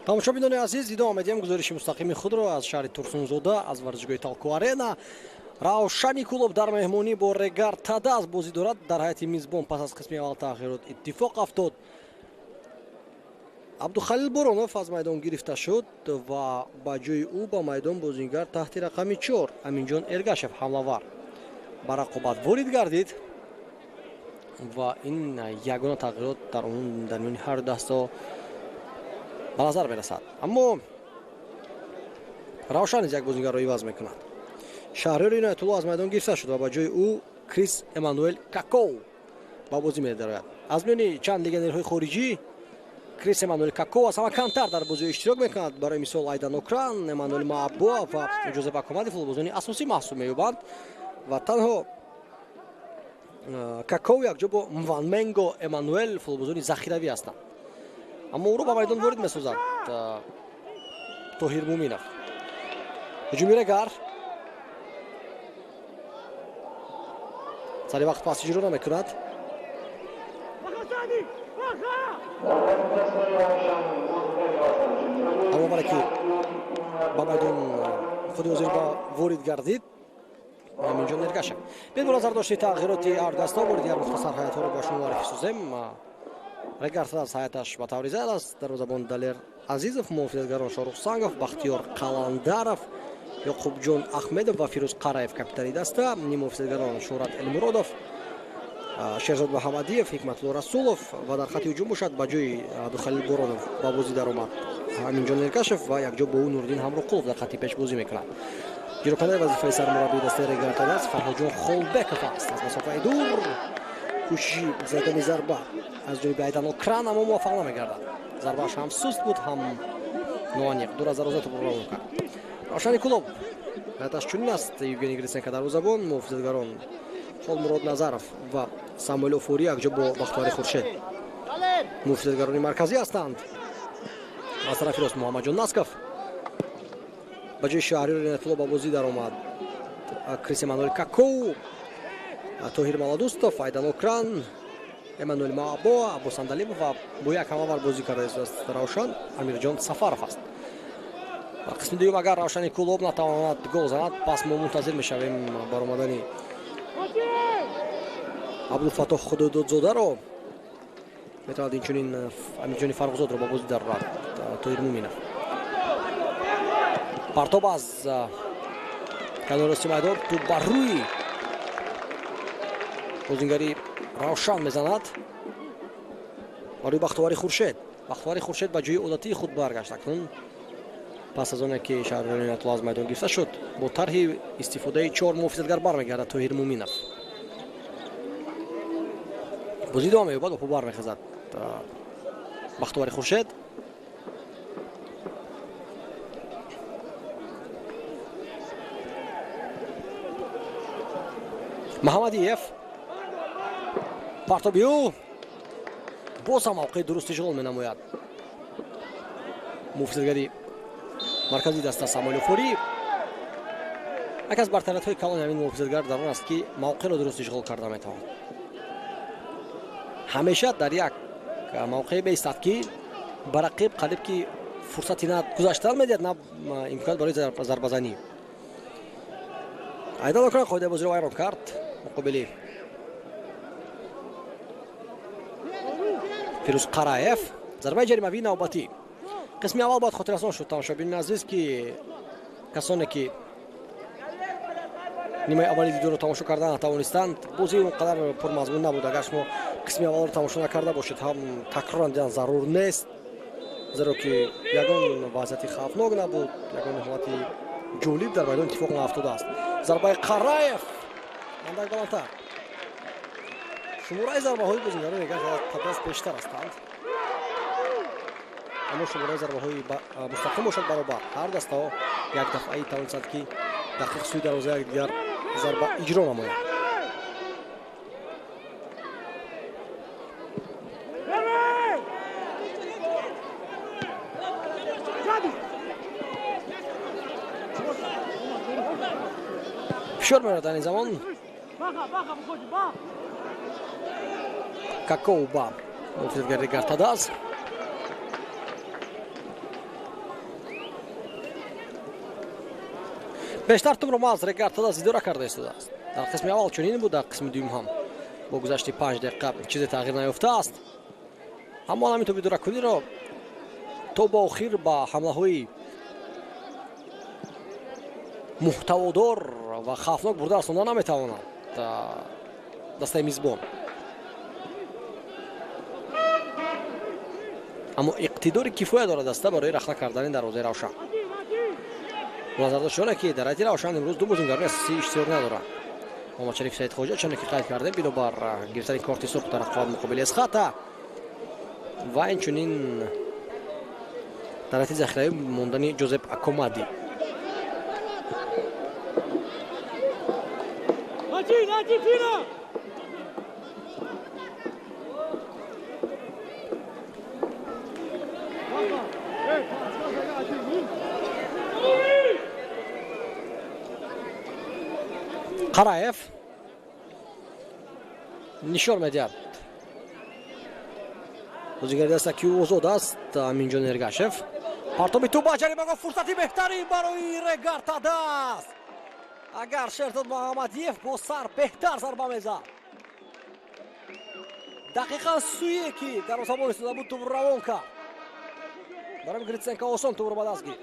Тамошобинони азиз, идома медиҳем гузориши мустақими худро аз шаҳри Турсунзода, аз варзишгоҳи Талко Арена. Равшани Кӯлоб дар меҳмонӣ бо Регар Тадаз бозӣ дорад. Дар ҳайати мизбон пас аз қисми аввал тағйирот иттифоқ афтод. Абдухалил Боронов аз майдон гирифта шуд ва ба ҷои ӯ ба майдон бозингар таҳти рақами 4 Аминҷон Эргашев ҳамлавар ба рақобат ворид гардид ва ин ягона тағйирот дар умум дар миёни ҳар дасто ба назар мерасад. Аммо Равшан низ як бозингарро иваз мекунад. Шаҳриёр Иноятулло аз майдон гирифта шуд ва ба ҷои ӯ Крис Эммануэл Какоу ба бозӣ медарояд. Аз миёни чанд легионерҳои хориҷӣ Крис Эммануэл Какоу аз ҳама камтар дар бозиҳо иштирок мекунад. Барои мисол Айдан Окран, Эммануэл Маабоа ва Ҷозеф Акомади футболбозони асосӣ маҳсуб меёбанд ва танҳо Какоу якҷо бо Мванменго Эммануэл футболбозони захиравӣ ҳастанд. Аммо ӯро ба майдон ворид месозад Тоҳир Муминов. Ҳуҷуми Регар сари вақт пас иҷро намекунад. Аммо баре ки ба майдон худи ҳозир ба ворид гардид Аминҷон Эргашев. Биёед бо назар дошти тағйироти ҳар даста бори дигар мухтасар ҳайатҳоро ба шумо муаррифӣ созем. Регар Тадаз ҳайаташ ба таври зайд аст. Дарвозабон Далер Азизов, муҳофизатгарон Шорух Сангов, Бахтиёр Қаландаров, Ёқубҷон Ахмедов ва Фирӯз Қараев капитани даста, нимуҳофизатгарон Шӯҳрат Элмуродов, Шерзод Муҳаммадиев, Ҳикматулло Расулов ва дар хати ҳуҷум бошад ба ҷои Абдухалил Боронов ба бозӣ даромад Аминҷон Эргашев ва якҷо бо ӯ Нуриддин Ҳамроқулов дар хати пеш бозӣ мекунад. Иҷрокунандаи вазифаи сармураббии дастаи Регар Тадаз Фарҳодҷон Холбеков аст. Аз масофаи дур кӯшиши задани зарба аз ҷониби Айдан Окран, аммо муваффақ намегардад. Зарбааш ҳам суст буд, ҳам ноаниқ. Дур аз дарвоза тӯбро равон кард. Равшани Кӯлоб ҳайаташ чунин аст: Евгений Гриценко дарвозабон, муҳофизатгарон Холмурод Назаров ва Самуэл Офурӣ якҷо бо Бахтовари Хуршед муҳофизатгарони марказӣ ҳастанд. Аз тарафи рост Муҳаммадҷон Насков, ба ҷои Шаҳриёр Иноятулло ба бозӣ даромад Крис Эммануэл Какоу, Тоҳир Маладустов, Айдан Окран, Эммануэл Маабоа, Аббос Андалимов ва бо як ҳамавар бозӣ кардааст Равшан Амирҷон Сафаров аст. Дар қисми дуюм агар Равшани Кӯлоб натавонад гол занад, пас мо мунтазир мешавем баромадани Абдулфаттоҳ Худододзодаро. Метавонад инчунин Амирҷони Фаррухзодро ба бозӣ дарорад Тоҳир Муминов. Партоб аз канори рости майдон, тӯб бар рӯи бозингари Равшан мезанад барои Бахтовари Хуршед. Бахтовари Хуршед ба ҷои одатии худ баргашт. Акнун пас аз оне ки Шаҳриёр Иноятулло аз майдон гирифта шуд, бо тарҳи истифодаи 4 муҳофизатгар бармегардад Тоҳир Муминов. Бозӣ идома меёбад ва по бармехезад Бахтовари Хуршед. Муҳаммадиев партоби ӯ боз ҳам мавқеи дуруст ишғол менамояд. Муҳофизатгари марказии даста Самуэл Офурӣ. Яке аз бартариятҳои калони ҳамин муҳофизатгар дар он аст, ки мавқеъро дуруст ишғол карда метавонад. Ҳамеша дар як мавқеъ меистад, ки ба рақиб қариб ки фурсати на гузаштан медиҳад, на имконият барои зарбазанӣ. Айдан Окран қоидаи бозиро вайрон кард муқобили Фирӯз Қараев. Зарбаи ҷаримавии навбатӣ. Қисми аввал бояд хотиррасон шуд тамошобинони азиз, ки касоне ки нимаи аввали видеоро тамошо карда натавонистанд, бозӣ он қадар пурмазмун набуд. Агар шумо қисми аввалро тамошо накарда бошед, ҳам такроран дидан зарур нест, зеро ки ягон вазъияти хавфнок набуд, ягон ҳолати ҷолиб дар майдон иттифоқ наафтодааст. Зарбаи Қараев андак баландтар. Шумораи зарбаҳои бозингарони Регар Тадаз бештар ҳастанд, аммо шумораи зарбаҳои мустақим бошад баробар. Ҳар дастаҳо як дафъаи тавонистанд, ки дақиқ сӯи дарвозаи якдигар зарба иҷро намоянд. Фишор меорад ин замон Какоуба, муҳофизатгари Регар-ТадАЗ. Бештар тӯбро маҳз Регар-ТадАЗ идора карда истодааст. Дар қисми аввал чунин буд, дар қисми дуюм ҳам бо гузашти 5 дақиқа чизе тағйир наёфтааст. Аммо ҳамин тӯб идоракуниро то ба охир ба ҳамлаҳои муҳтаводор ва хавфнок бурда расонда наметавонад дастаи мизбон. Аммо иқтидори кифоя дорад даста барои рахна кардани дарвозаи Равшан. Назар доштане ки дар ҳайати Равшан имрӯз ду бозингари асосӣ иштирок надоранд. Муҳаммадшариф Саидхоҷа, чуне ки қайд кардем, бинобар гирифтани корти сурх дар рақобат муқобили Эсхата ва инчунин дар ҳайати захиравӣ мондани Ҷозеп Акомади. Қараев нишон медиҳад. Бозигари даста ки озод аст, Аминҷон Эргашев. Партоби тӯб ба ҷаримагоҳ, фурсати беҳтарин барои Регар-ТадАЗ. Агар Шерзод Муҳаммадиев бо сар беҳтар зарба мезад. Дақиқан сӯе ки дарвозабон истода буд, тӯбро равон кард. Барои Гритсенко осон тӯбро ба даст гирифт.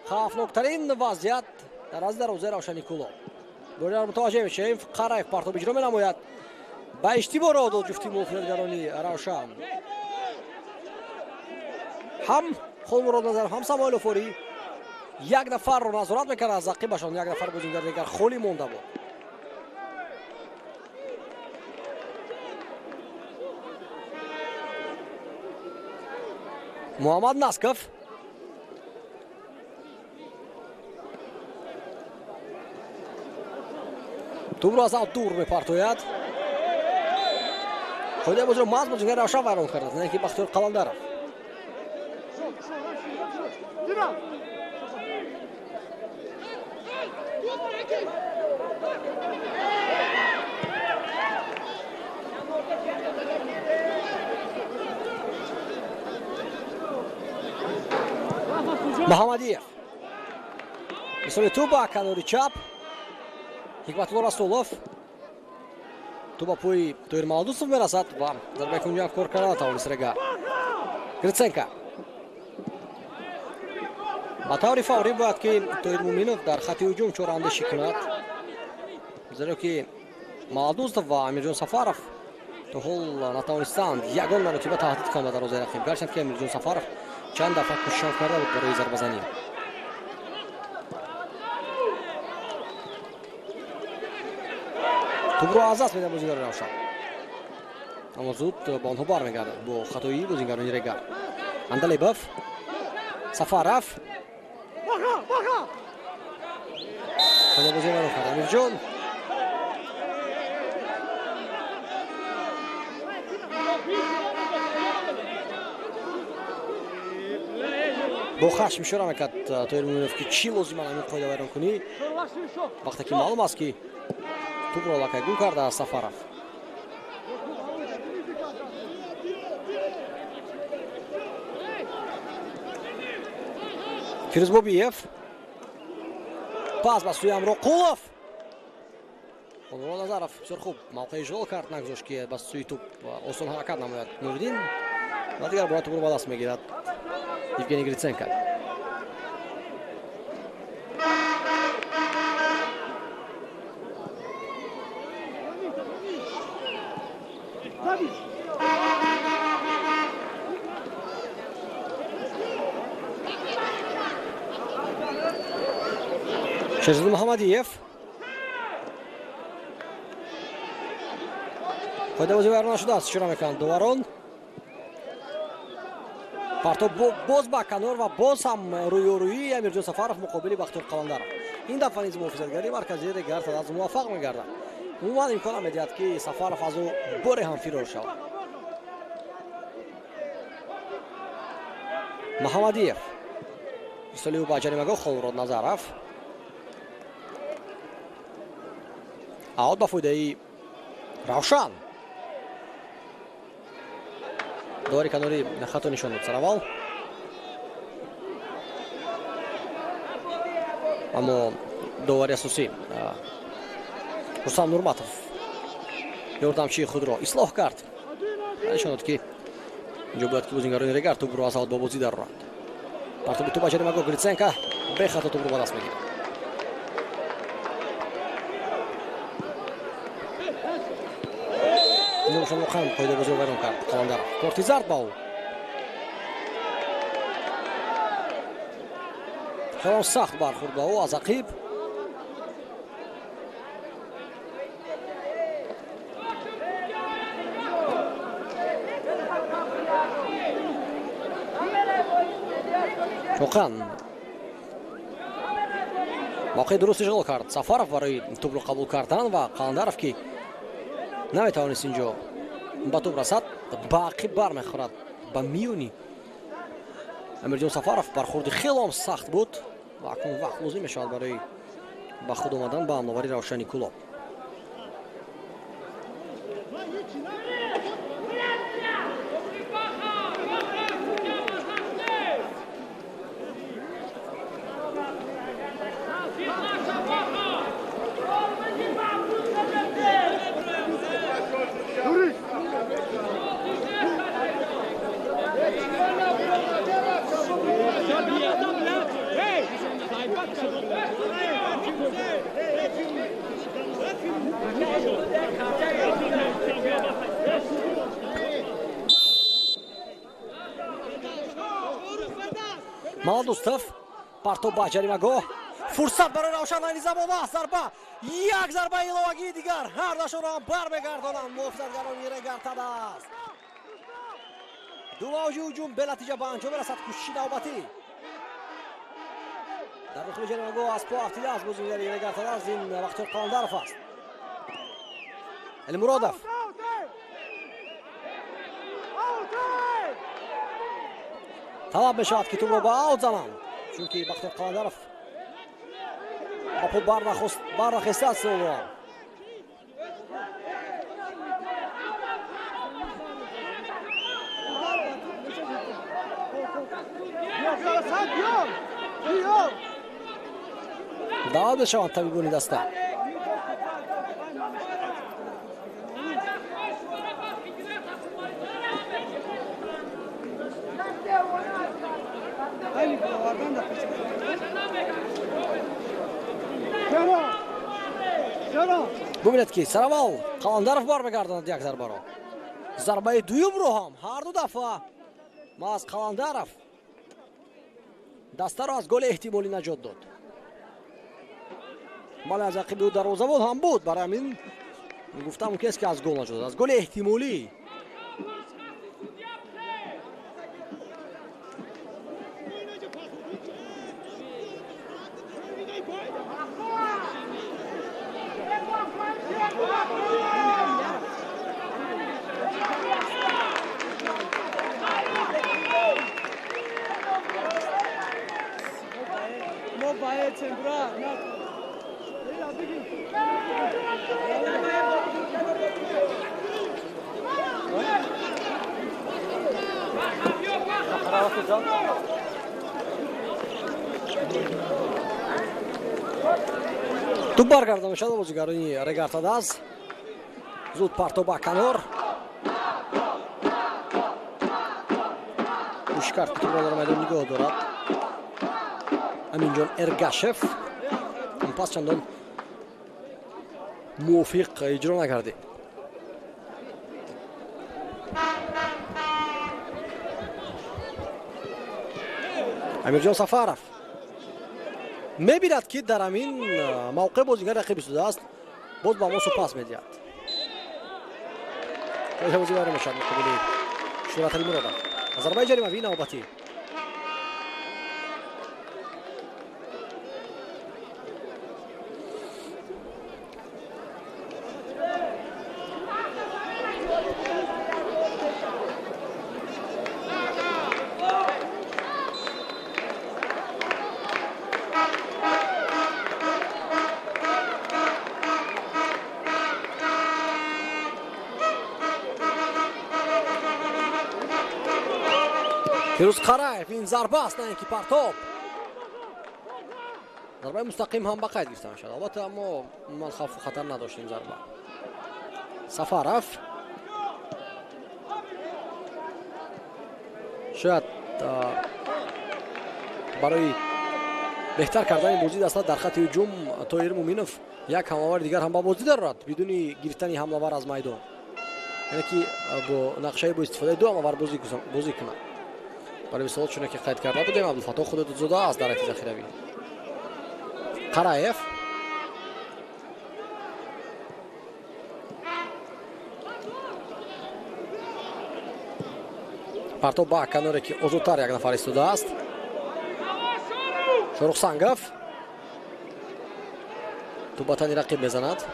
Хавфноктарин вазъият дар аз дарвозаи Равшани Кӯлоб. Бояд мутаваҷҷеҳ мешавем, Қараев партоб иҷро менамояд. Ба иштибоҳ роҳ дод ҷуфти муҳофизатгарони Равшан. Ҳам Холмурод Назаров, ҳам Самоил Офорӣ як нафарро назорат мекард аз ақибашон, як нафар бозингар дигар холӣ монда буд. Муҳаммад Насков тӯбро аз ав дур мепартояд. Қоидаи бозиро маҳз бозингари Равшан вайрон кардааст, на ин ки Бахтиёр Қаландаров. Муҳаммадиев мисоли тӯб ба канори чап. Ҳикматулло Расулов тӯб ба пои Тоир Маладусов мерасад ва зарбаи кунҷиам кор карда натавонист Регар. Гритсенко ба таври фаврӣ бояд ки Тоир Муминов дар хати ҳуҷум чораандешӣ кунад, зеро ки Маладусов ва Амирҷон Сафаров то ҳол натавонистанд ягон маротиба таҳдид кунанд ба дарвозаи рақиб, гарчанд ки Амирҷон Сафаров чанд дафъа кӯшишам карда буд барои зарбазанӣ. Тӯбро аз даст медиҳад бозингари Равшан, аммо зуд ба онҳо бармегардад бо хатоии бозингарони Регар. Андалебов, Сафаров бозӣ вайрон кард. Амирҷон бо хашм ишора мекард Тоир Муминов, ки чӣ лозим ҳамин қоида вайрон кунӣ, вақте ки маълум аст, ки тӯбро аллакай гум кардааст Сафаров. Фирӯзбобиев пас ба сӯи Амроқулов. Холмурод Назаров бисёр хуб мавқеи ишғол кард, нагузошт ки ба сӯи тӯб осон ҳаракат намояд Нуриддин ва дигар бора тӯбро ба даст мегирад Евгений Гриценко. Шерзод Муҳаммадиев қоидаи бозӣ вайрон нашудааст, ишора мекунанд доварон. Партоб боз ба канор ва боз ҳам рӯёрӯии Амирҷон Сафаров муқобили Бахтиёр Қаландаров. Ин дафъа низ муҳофизатгари марказии Регар-ТадАЗ муваффақ мегардад. Умуман имкон медиҳад, ки Сафаров аз ӯ боре ҳам фирор шавад. Муҳаммадиев мисоли ӯ ба ҷаримагоҳ Холмурод Назаров. Аут ба фоидаи Равшан. Довари канори хато нишон дод сараввал. Аммо довари асосӣ Рустам Нурматов ёрдамчии худро ислоҳ кард. Нишон дод, ки инҷо бояд ки бозингарони Регар тӯбро аз аут ба бозӣ дароранд. Партоби тӯб ба ҷаримагоҳ, Гриценко бехато тӯбро ба даст мегирад. Нуршон воқеан қоидабозиро вайрон кард Қаландаров. Корти зард ба ӯ. Хело сахт бархӯрд ба ӯ аз ақиб. Воқеан мавқеи дуруст ишғол кард Сафаров барои тӯбро қабул кардан ва Қаландаров, ки наметавонист инҷо ба тӯб расад, ба ақиб бармехӯрад ба миёни Амирҷон Сафаров. Бархӯрди хело сахт буд ва акнун вақт лозим мешавад барои ба худ омадан ба ҳамловари Равшани Кӯлоб. Маладустов партоб ба ҷаримагоҳ. Фурсат барои Равшан айни замон аст. Зарба, як зарбаи иловагии дигар, ҳар дашонро бармегардонанд муҳофизатгарони Регар Тадаз. Ду мавҷи ҳуҷум бенатиҷа ба анҷом мерасад. Кӯшиши навбатӣ дар дохили ҷаримагоҳ аз по афтида аз бозингари Регар Тадаз, ин Бахтиёр Қаландаров аст. Элмуродов талаб мешавад, ки тӯбро ба аут зананд, чунки Бахтиёр Қаландаров ба по барнахестааст. Даъват мешаванд табибони даста. Бубинед, ки сараввал Қаландаров бармегардонад як зарбаро, зарбаи дуюмро ҳам ҳарду дафъа маҳз Қаландаров дастаро аз голи эҳтимолӣ наҷот дод. Бале, аз ақиби ӯ дарвозабон ҳам буд, барои ҳамин гуфта мумкин аст, ки аз гол наҷот дод, аз голи эҳтимолӣ. Тӯб баргарда мешавад бозигарони Регар Тадаз. Зуд партоб ба канор. Кӯшиш кард, ки тӯбро дар майдон нигоҳ дорад Аминҷон Эргашев. Он пас чандон мувофиқ иҷро накардем. Амирҷон Сафаров мебинад, ки дар ҳамин мавқеъ бозигари рақиб истодааст, боз ба Мосу пас медиҳад. Бозӣ вайрон мешавад муқобили Шӯҳратали Муродов. Зарбаи ҷаримавии навбатӣ. Фирӯз Қараев, ин зарба аст, на ин ки партоб. Зарбаи мустақим ҳам ба қайд гирифта мешавад албатта, аммо умуман хавфу хатар надошт ин зарба. Сафаров шояд барои беҳтар кардани бозии даста дар хати ҳуҷум Тоҳир Муминов як ҳамлавари дигар ҳам ба бозӣ дарорад бидуни гирифтани ҳамлавар аз майдон, яъне ки бо нақшаи бо истифодаи ду ҳамлавар бозӣ кунад. Барои мисол, чуне ки қайд карда будем, Абдулфаттоҳ Худодзода аст дар ҳайати захиравӣ. Қараев партоб ба каноре ки озодтар як нафар истодааст. Шорух Сангов тӯб ба тани рақиб мезанад.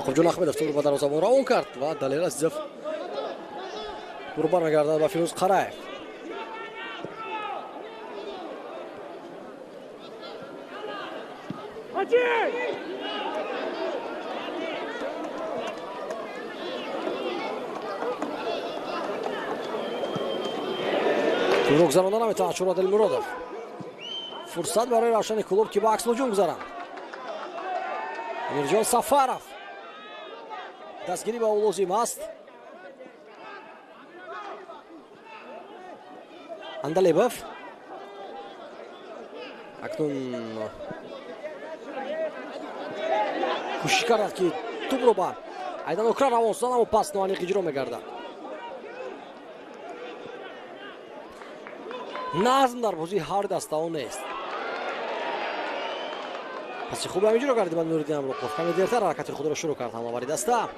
Ёқубҷон Аҳмедов тӯбро ба дарвозабон равон кард ва Далер Азизов тӯбро бармегардад ба Фирӯз Қараев. Тӯбро гузаронда наметавонад Шӯро Дилмуродов. Фурсат барои Равшани Кӯлоб ки ба акс ҳуҷум гузаранд. Амирҷон Сафаров дастгирӣ ба ӯ лозим аст. Андалебов акнун кӯшиш кардад ки тӯбро ба Айдан Окра равон созад, аммо пас ноаниқ иҷро мегардад. Назм дар бозии ҳар дастао нест. Паси хуб ҳам иҷро кард Нуриддин Амруқов. Каме дертар ҳаракати худро шурӯъ кард ҳамлавари даста.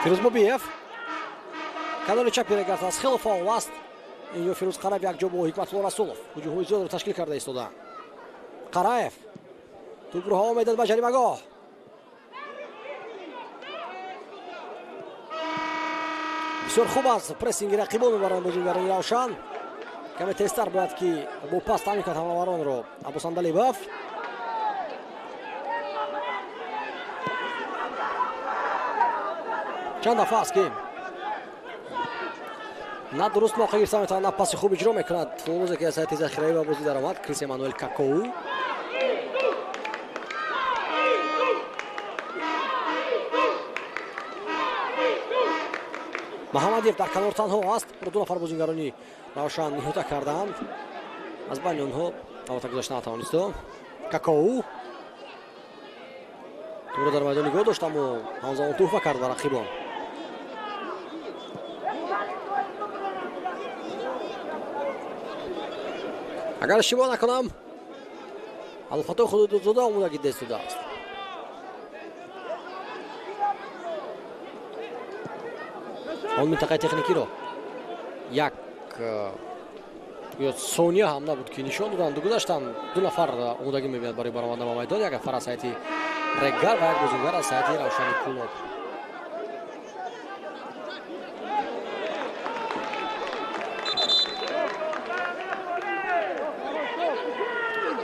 Фирӯз Бобиев канори чапи регард аз хело фаъол аст. Инҷо Фирӯз Қараев якҷо бо Ҳикматулло Расулов ҳуҷумҳои зиёдро ташкил карда истодаанд. Қараев тӯбро ҳаво медиҳад ба ҷаримагоҳ. Бисёр хуб аст прессинги рақибон мебаранд бозигарони Равшан. Каме тезтар бояд ки бо пас таъмин кунад ҳамлаваронро Аббос Андалибов. Чанд дафъа аст ки на дуруст мавқеъ гирифта метавонад, на паси хуб иҷро мекунад. Футболбозе ки аз ҳайати захиравӣ ба бозӣ даромад, Крис Эммануэл Какоу. Маҳаммадиев дар канор танҳо аст. Ду нафар бозигарони Равшан ниҳота кардаанд. Аз байни онҳо албатта гузашта натавонист. Какоу тӯбро дар майдон нигоҳ дошт, аммо ҳамзамон туҳфа кард ба рақибон. Агар иштибоҳ накунам, Абдулфаттоҳ Худодзода омодагӣ дида истодааст. Он минтақаи техникиро як ё сония ҳам набуд ки нишон доданду гузаштанд. Ду нафар омодагӣ мебинад барои баромадан ба майдон, як нафар аз ҳайати Регар ва як бозингар аз ҳайати Равшани Кӯлоб.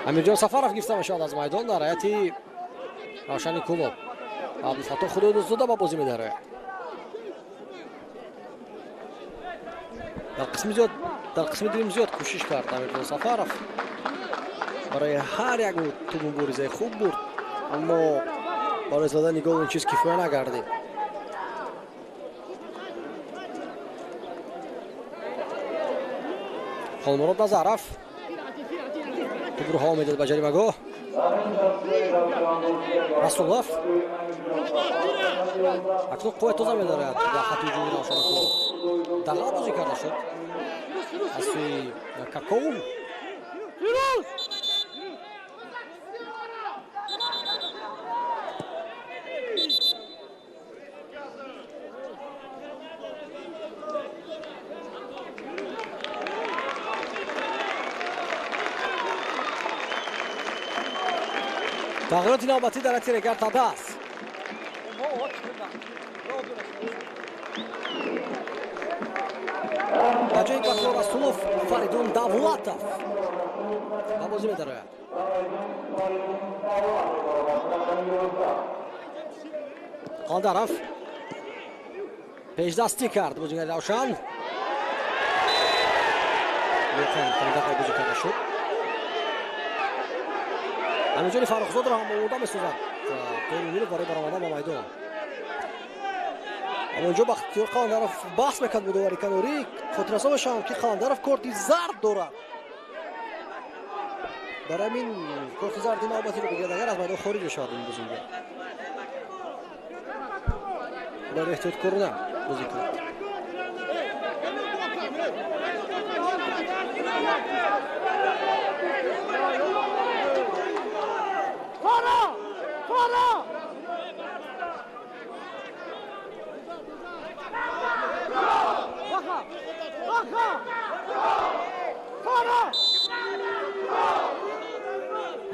Амирҷон Сафаров гирифта мешавад аз майдон дар ҳайати Равшани Кӯлоб. Абдулфаттоҳ Худодзода ба бозӣ медарояд. Дар қисми дуюм зиёд кӯшиш кард Амирҷон Сафаров. Барои ҳар як тӯб муборизаи хуб бурд, аммо барои задани гол ин чиз кифоя нагардид. Холмурод Назаров тӯбро ҳаво медиҳад ба ҷаримагоҳ. Расулов акнун қувваи тоза медорад ба хати ҳуҷуми Равшани Кӯлоб. Дағал бозӣ карда шуд аз сӯи Какоу. Тағйироти навбатӣ дар ҳайати Регар-ТадАЗ. Ба ҷои Бахтиёр Расулов Фаридун Давлатов ба бозӣ медарояд. Қалдаров пешдастӣ кард бозигари Равшан. Воқеан дақиқа бозӣ карда шуд. Амирҷони Фаррухзодро ҳам омода месозад Тоҳир Муминов барои баромадан ба майдон. Аммо инҷо Бахтиёр Қаландаров баҳс мекард бо довари канорӣ. Хотиррасон мешавам, ки Қаландаров корти зард дорад. Барои ҳамин корти зарди навбатиро бигирад, агар аз майдон хориҷ мешавад ин бозингар. Бояд эҳтиёткорона бозӣ кунад.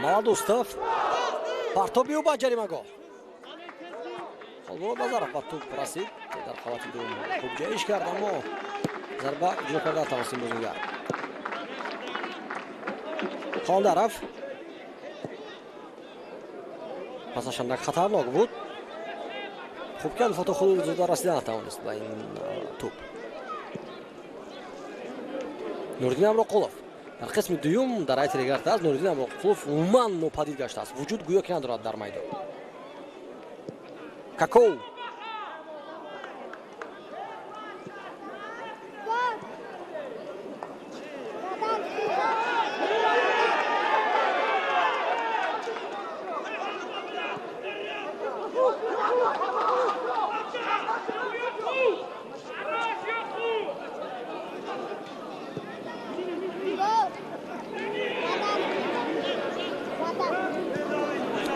Маладустов партоби ӯ ба ҷаримагоҳ. Холмурод Назаров ба тӯб расид, дар қабати дуюм хуб ҷаҳиш кард, аммо зарба иҷро карда тавонист ин бозингар. Қаландаров пасаш андак хатарнок буд. Хуб ки Абдулфаттоҳ Худудзода расида натавонист ба ин тӯб. Нуриддин Амроқулов дар қисми дуюм дар ҳайати Регар-ТадАЗ Нуриддин Амроқулов умуман нопадид гаштааст. Вуҷуд гӯё ки надорад дар майдон. Какоу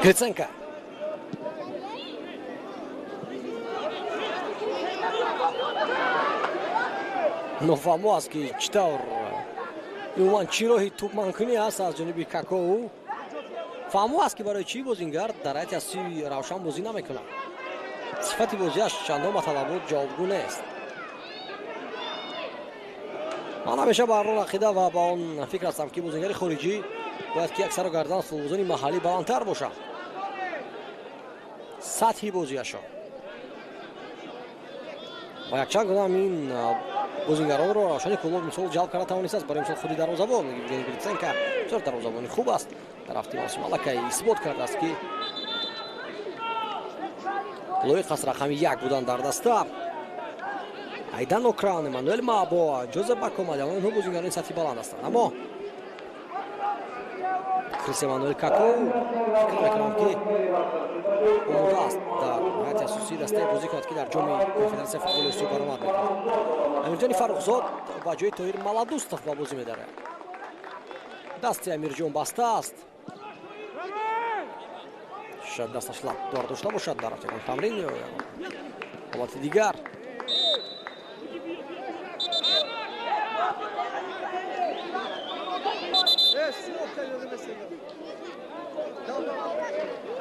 Гриценко. Нофаҳмо аст, ки чӣ тавр умуман чӣ роҳи тӯбманкунӣ аст аз ҷониби Какоу. Фаҳмо аст, ки барои чӣ бозингар дар ҳайати асосии Равшан бозӣ намекунад. Сифати бозиаш чандон ба талабот ҷавобгӯ нест. Ман ҳамеша ба он ақида ва ба он фикр ҳастам, ки бозингари хориҷӣ бояд ки як сару гардан аз футболбозони маҳаллӣ баландтар бошад сатҳи бозиашон. Ва якчанд гуна ин бозингаронро Равшани Кӯлоб мисол ҷалб карда тавонистааст. Барои мисол худи дарвозабон Евгений Гриценко бисёр дарвозабони хуб аст. Дар ҳафти мавсим аллакай исбот кардааст, ки лоиқ аст рақами як будан дар даста. Айдан Окран, Эммануэл Маабо, Ҷозеф Бакомад, инҳо бозингарони сатҳи баланд ҳастанд. Аммо Крис Эммануэл Какоу фикр мекунам, ки омода аст дар ҳайати асосии дастаи бозӣ кунад, ки дар ҷоми конфедератсияи футболи Осиё баромад мекунад. Амирҷони Фаррухзод ба ҷои Тоҳир Маладустов ба бозӣ медарад. Дасти Амирҷон баста аст. Шояд дасташ лаб бардошта бошад дар ягон тамрин ё ягон ҳолати дигар.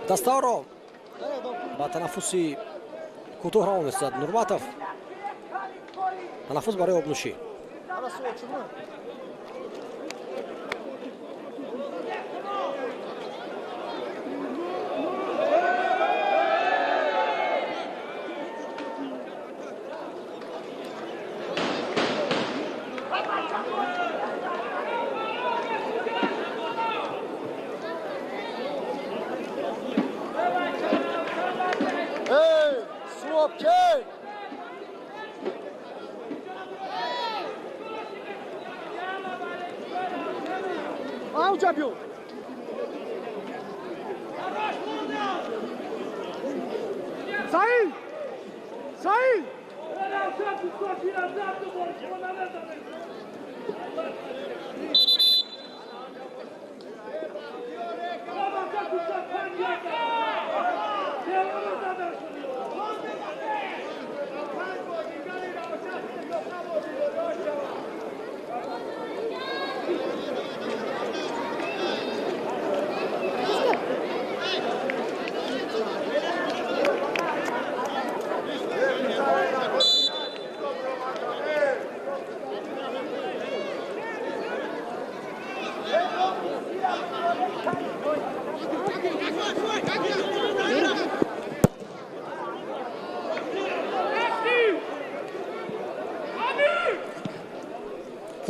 Дастаро ба танаффуси кӯтоҳ равон месозад Нурматов. Танаффус барои обнӯшӣ.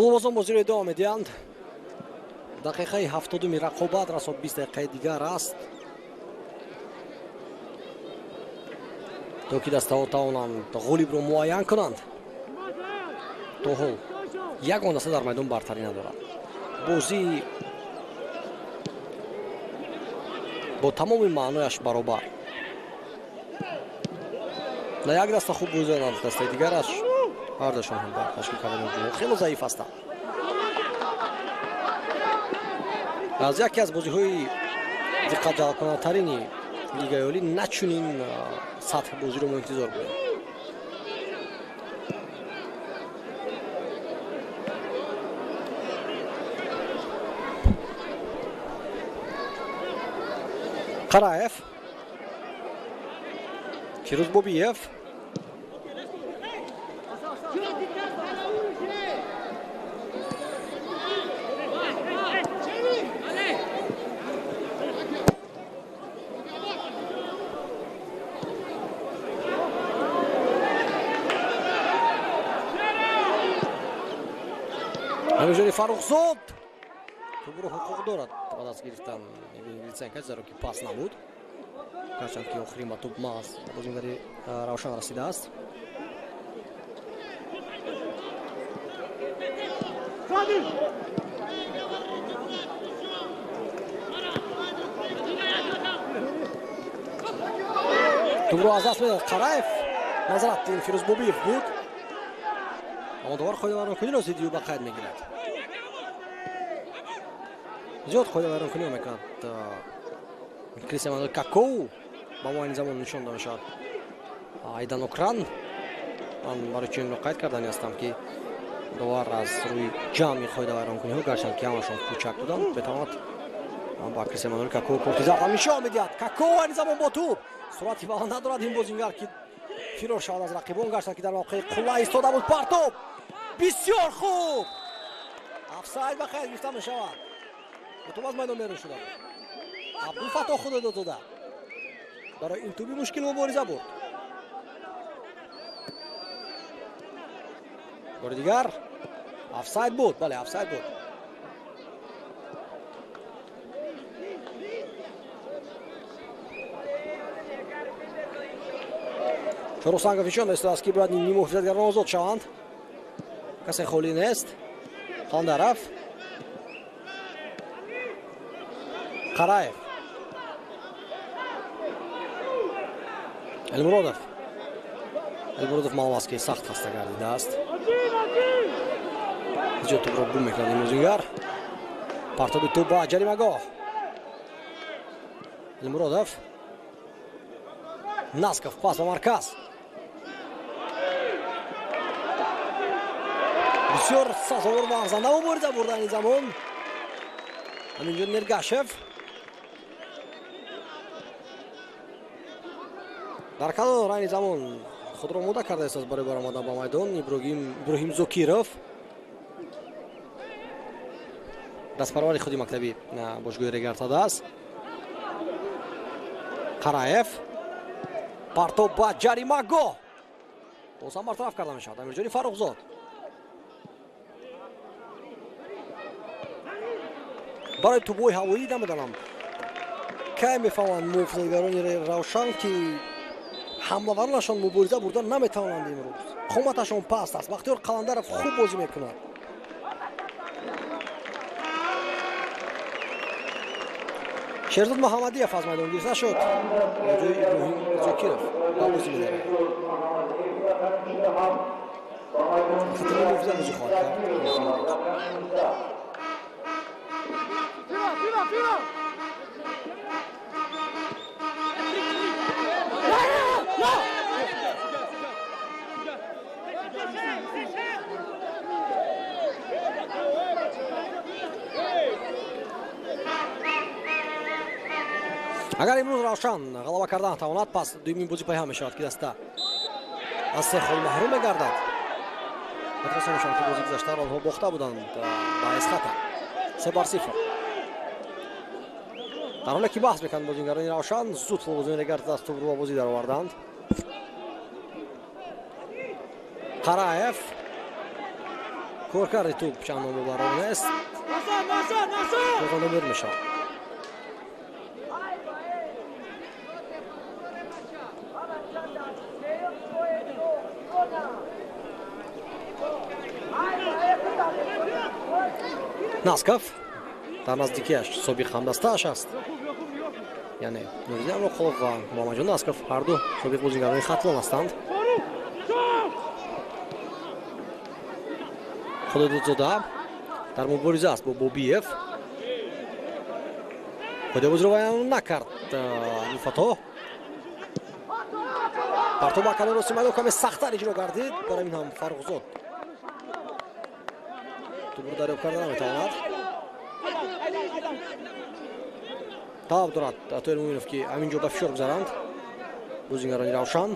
Футболбозон бозиро идома медиҳанд. Дақиқаи 70-уми рақобат расо 20 дақиқаи дигар аст, то ки дастаҳо тавонанд ғолибро муайян кунанд. То ҳол ягон даста дар майдон бартарӣ надорад. Бозӣ бо тамоми маънояш баробар. На як даста хуб бозӣ доранд, дастаи дигараш ҳардашон ҳам дар ташкил кардани ҳуҷумҳо хело заиф ҳастанд. Аз яке аз бозиҳои диққатҷалбкунандатарини Лигаи Олӣ на чунин сатҳи бозиро мо интизор будем. Қараев, Фирӯз Бобиев, Амирҷони Фаррухзод тӯбро ҳуқуқ дорад ба даст гирифтан Гриценко, зеро ки пас набуд, гарчанд ки охирин ба тӯб маҳз бозингари Равшан расидааст. Тӯбро аз даст медод Қараев. Назарат ин Фирӯз Бобиев буд, аммо довар қоидавайронкуниро зидди ӯ ба қайд мегирад. Зиёд қоидавайронкуниро мекунад Кристиан Мануэл Какоу. Ба мо айни замон нишон дода мешавад Айдан Окран. Ман барои чунинро қайд кардани ҳастам, ки довар аз рӯи ҷамъи қоидавайронкуниҳо, гарчанд ки ҳамашон кӯчак буданд, метавонад ба Кристиан Мануэл Какоу корти зард ҳам нишон медиҳад. Какоу айни замон бо тӯб суръати баланд надорад ин бозингар, ки фирор шавад аз рақибон, гарчанд ки дар мавқеи қулла истода буд. Партоб бисёр хуб, офсайд ба қайд гирифта мешавад. Тӯб аз майдон берун шуда буд. Абдулфаттоҳ Худойдодзода барои ин тӯби мушкил мубориза бурд. Бори дигар офсайд буд, бале, офсайд буд. Шоросангов нишон додааст, ки бояд ниммуҳофизатгарон озод шаванд. Касе холӣ нест. Қаландаров, Қараев, Элмуродов. Элмуродов маълум аст, ки сахт хаста гардидааст. Зиёд тӯбро гум мекунад ин бозингар. Партоби тӯб ба ҷаримагоҳ. Элмуродов, Насков, пас ба марказ. Бисёр сазовор ва арзанда мубориза бурда ин замон Аминҷон Нергашев. Дар канор айни замон худро омода кардааст барои баромадан ба майдон Иброҳим Зокиров, дастпарвари худи мактаби бошгоҳи Регартада аст. Қараев, партоб ба ҷаримагоҳ, боз ҳам бартараф карда мешавад Амирҷони Фаррухзод. Барои тӯбҳои ҳавоӣ намедонам кай мефаҳманд муҳофизатгарони Равшан, ки ҳамлаваронашон мубориза бурдан наметавонанд имрӯз. Қоматашон паст аст. Бахтиёр Қаландаров хуб бозӣ мекунад. Шерзод Муҳаммадиев аз майдон гирифта шуд. Ба ҷои Иброҳим Зокиров ба бозӣ медарояд. Хатири муҳофизат бозӣ хоҳад кард. Агар имрӯз Равшан ғалаба кардан тавонад, пас дуюмин бозӣ пайҳам мешавад, ки даста аз се хол маҳрум мегардад. Хотиррасон мешавад, ки бозии гузаштаро онҳо бохта буданд ба Эсхата 3-0. Дар ҳоле ки баҳс мекунанд бозингарони Равшан, зуд футболбозони Регар аз тӯбро ба бозӣ дароварданд. Қараев, Коркарди тӯб чандон мубаррор нест. Бозанда мешавад. Насков дар наздикиаш собиқ ҳамдастааш аст. Яъне Нуриддин Амроқулов ва Муҳаммадҷон Насков ҳарду собиқ бозигарони Хатлон ҳастанд. Худододзода дар мубориза аст бо Бобиев. Худобозиро вайрон накард Абдулфаттоҳ. Партоб ба канори рости майдон каме сахттар иҷро гардид, барои ин ҳам Фаррухзод тӯбро дарёб карда наметавонад. Талаб дорад Тоҳир Муъминов, ки ҳамин ҷо ба фишор гузаранд бозигарони Равшан.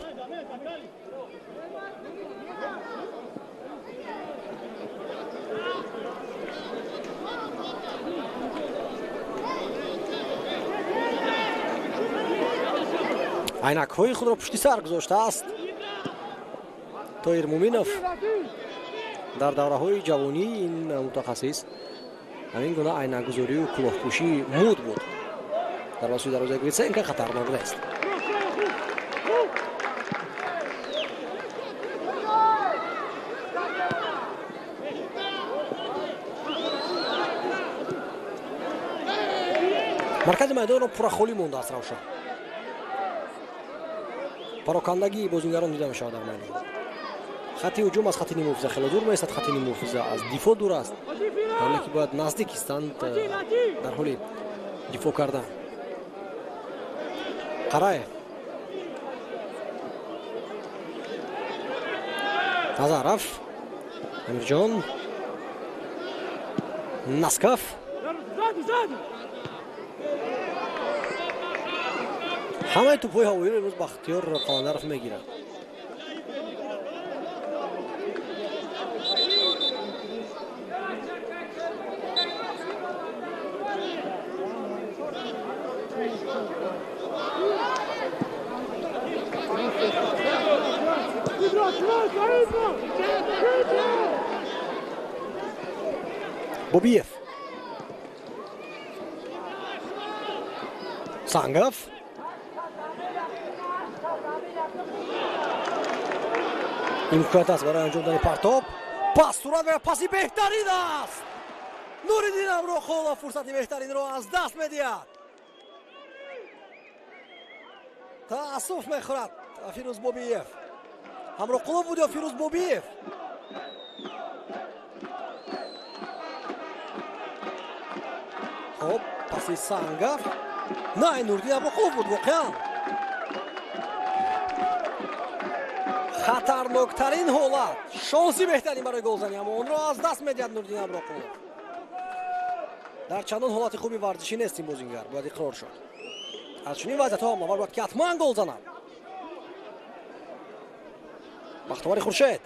Айнакҳои худро пушти сар гузоштааст Тоҳир Муъминов. Дар давраҳои ҷавонии ин мутахассис ҳамин гуна айнакгузорию кӯлоҳпӯшӣ муд буд. Дар васои дарвозаи Гритсенко хатарнок нест. Маркази майдонро пурра холӣ мондааст Равшан. Парокандагии бозингарон дида мешавад дар майдон. Хати ҳуҷум аз хати нимуҳофиза хеле дур меистад, хати нимуҳофиза аз дифоъ дур аст, дар ҳоле ки бояд наздик истанд дар ҳоли дифоъ кардан. Қараев, Назаров, Амирҷон, Насков. Ҳамаи тӯбҳои ҳавоиро имрӯз Бахтиёр Қаландаров мегирад. Бобиев, Сангов, имконият аст барои анҷом додани партоб. Пас сурат мегирад, паси беҳтарин аст. Нуриддин Амроқулов фурсати беҳтаринро аз даст медиҳад. Таассуф мехӯрад Фирӯз Бобиев. Амроқулов буд ё Фирӯз Бобиев? Хоб, паси Сангов. На, Нуриддин Амроқулов буд воқеан. Хатарноктарин ҳолат, шонси беҳтарин барои голзанӣ, аммо онро аз даст медиҳад Нуриддин Амроқулов. Дар чандон ҳолати хуби варзишӣ нест ин бозингар, бояд иқрор шуд. Аз чунин вазъиятҳо ҳамлавар бояд ки ҳатман гол занад. Бахтовари Хуршед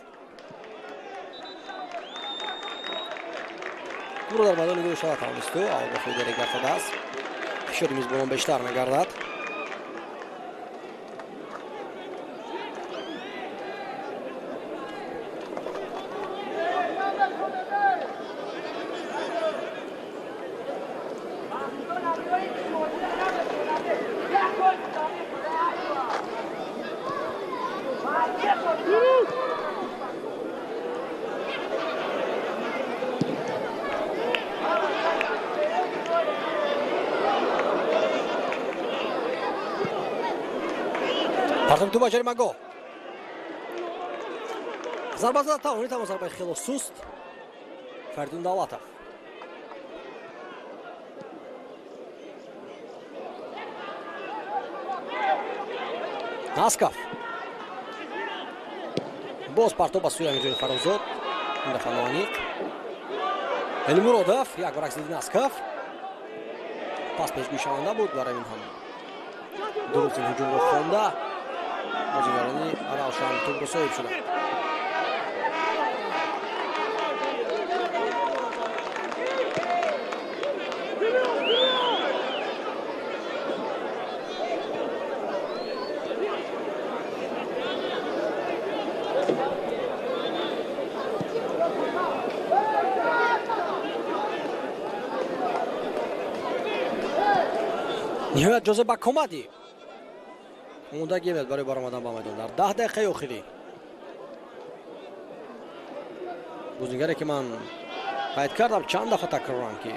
тӯбро дар майдони гол шава тавонисту аввал ба фоидаи гардадааст. Фишори мизбонон бештар мегардад. Партоби тӯба ҷаримагоҳ. Зарба зада тавонид, аммо зарбаи хело суст. Фаридун Давлатов. Насков. Боз партоб ба сӯи Амирҷони Фаррухзод. Ин дафъа ноаниқ. Элмуродов як баракс диди Насков. Пас пешгӯйшаванда буд, барои ин ҳам дуруст ин ҳуҷумро хонда. Бозигарони Равшан тӯбро соҳиб шуданд. Ниҳоят Ҷозеп Акомади омодагӣ меяд барои баромадан ба майдон дар 10 дақиқаи охирӣ. Бозигаре ки ман қайд кардам чанд дафъа такроран, ки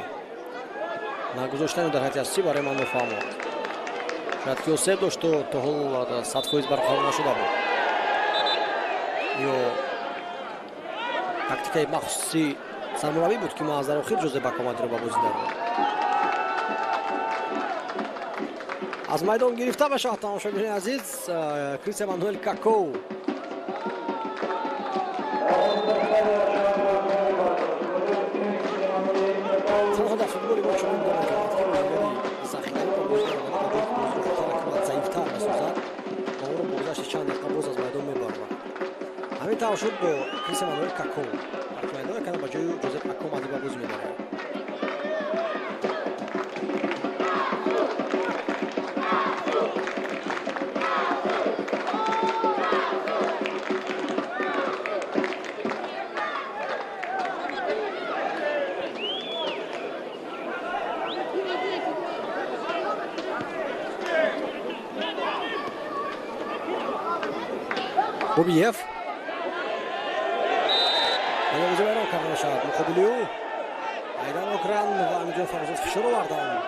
нагузоштани дар ҳайати асосӣ барои ман нофаҳмо аст. Шояд ки осеб дошту то ҳол 100% барқарор нашуда буд, ё тактикаи махсуси сармураббӣ буд, ки мо аз дар охир Ҷозеп Акомадиро ба бозӣ даровард. Аз майдон гирифта мешавад, тамошобинони азиз, Кристиан Мануэл Какоу. Танҳо дар футболи мо чунин дорад, ки бозигари захираӣ ба бозӣ даромада ба ҷое ки бозиро худтар кунад, заифтар месозад ва ӯро бо гузашти чанд дақиқа боз аз майдон мебарад. Ҳамин тавр шуд бо Кристиан Мануэл Какоу. Тарки майдон мекунад, ба ҷои Ҷозеп Акомади ба бозӣ мебарад. Бобиев бозӣ вайрон карда мешавад. Муқобили ӯ Айдан Окран ва ҳаминҷо Фарозод фишор оварданд,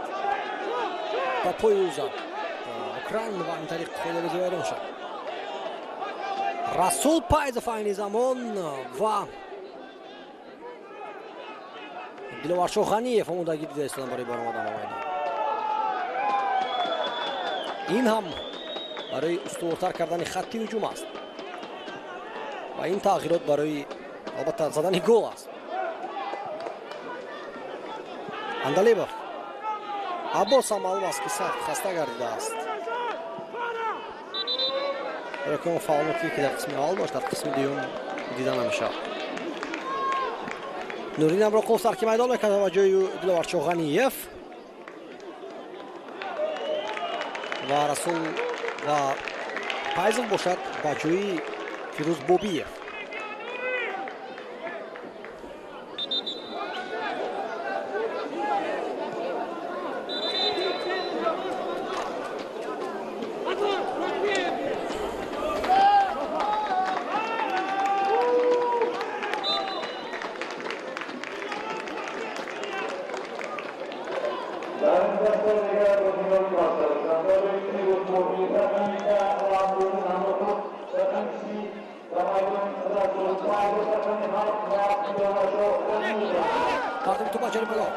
ба пои ӯ зад Окран ва ҳамин тариқ бозӣ вайрон шуд. Расул Пайзов айни замон ва Диловаршоҳ Ғаниев омодагӣ дида истоданд барои баромадан ба майдон. Ин ҳам барои устувортар кардани хатти ҳуҷум аст ва ин тағйирот барои албатта задани гол аст. Андалебов Аббос ҳам маълум аст, ки сахт хаста гардидааст. Зеро ки он фаъолнокие ки дар қисми аввал дошт, дар қисми дуюм дида намешавад. Нуриддин Аброқулов тарки майдон мекард ба ҷои Диловаршоҳ Ғаниев ва Расул ва Пайзов бошад ба ҷои Фирӯз Бобиев. Партоби тӯп ба ҷаримагоҳ.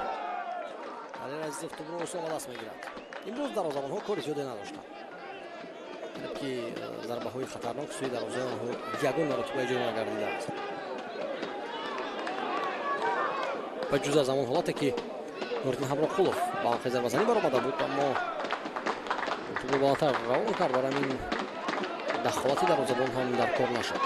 Далер Азизов тӯпро осон ба даст мегирад. Имрӯз дарвозабонҳо кори зиёде надоштанд, ки зарбаҳои хатарнок сӯи дарвозаи онҳо ягон маротиба иҷро нагардидааст, ба ҷуз аз ҳамон ҳолате ки Нуриддин Ҳамроқулов ба мавқеи зарбазанӣ баромада буд, аммо тӯпро болотар равон кард, барои ҳамин дахолати дарвозабон ҳам дар кор нашуд.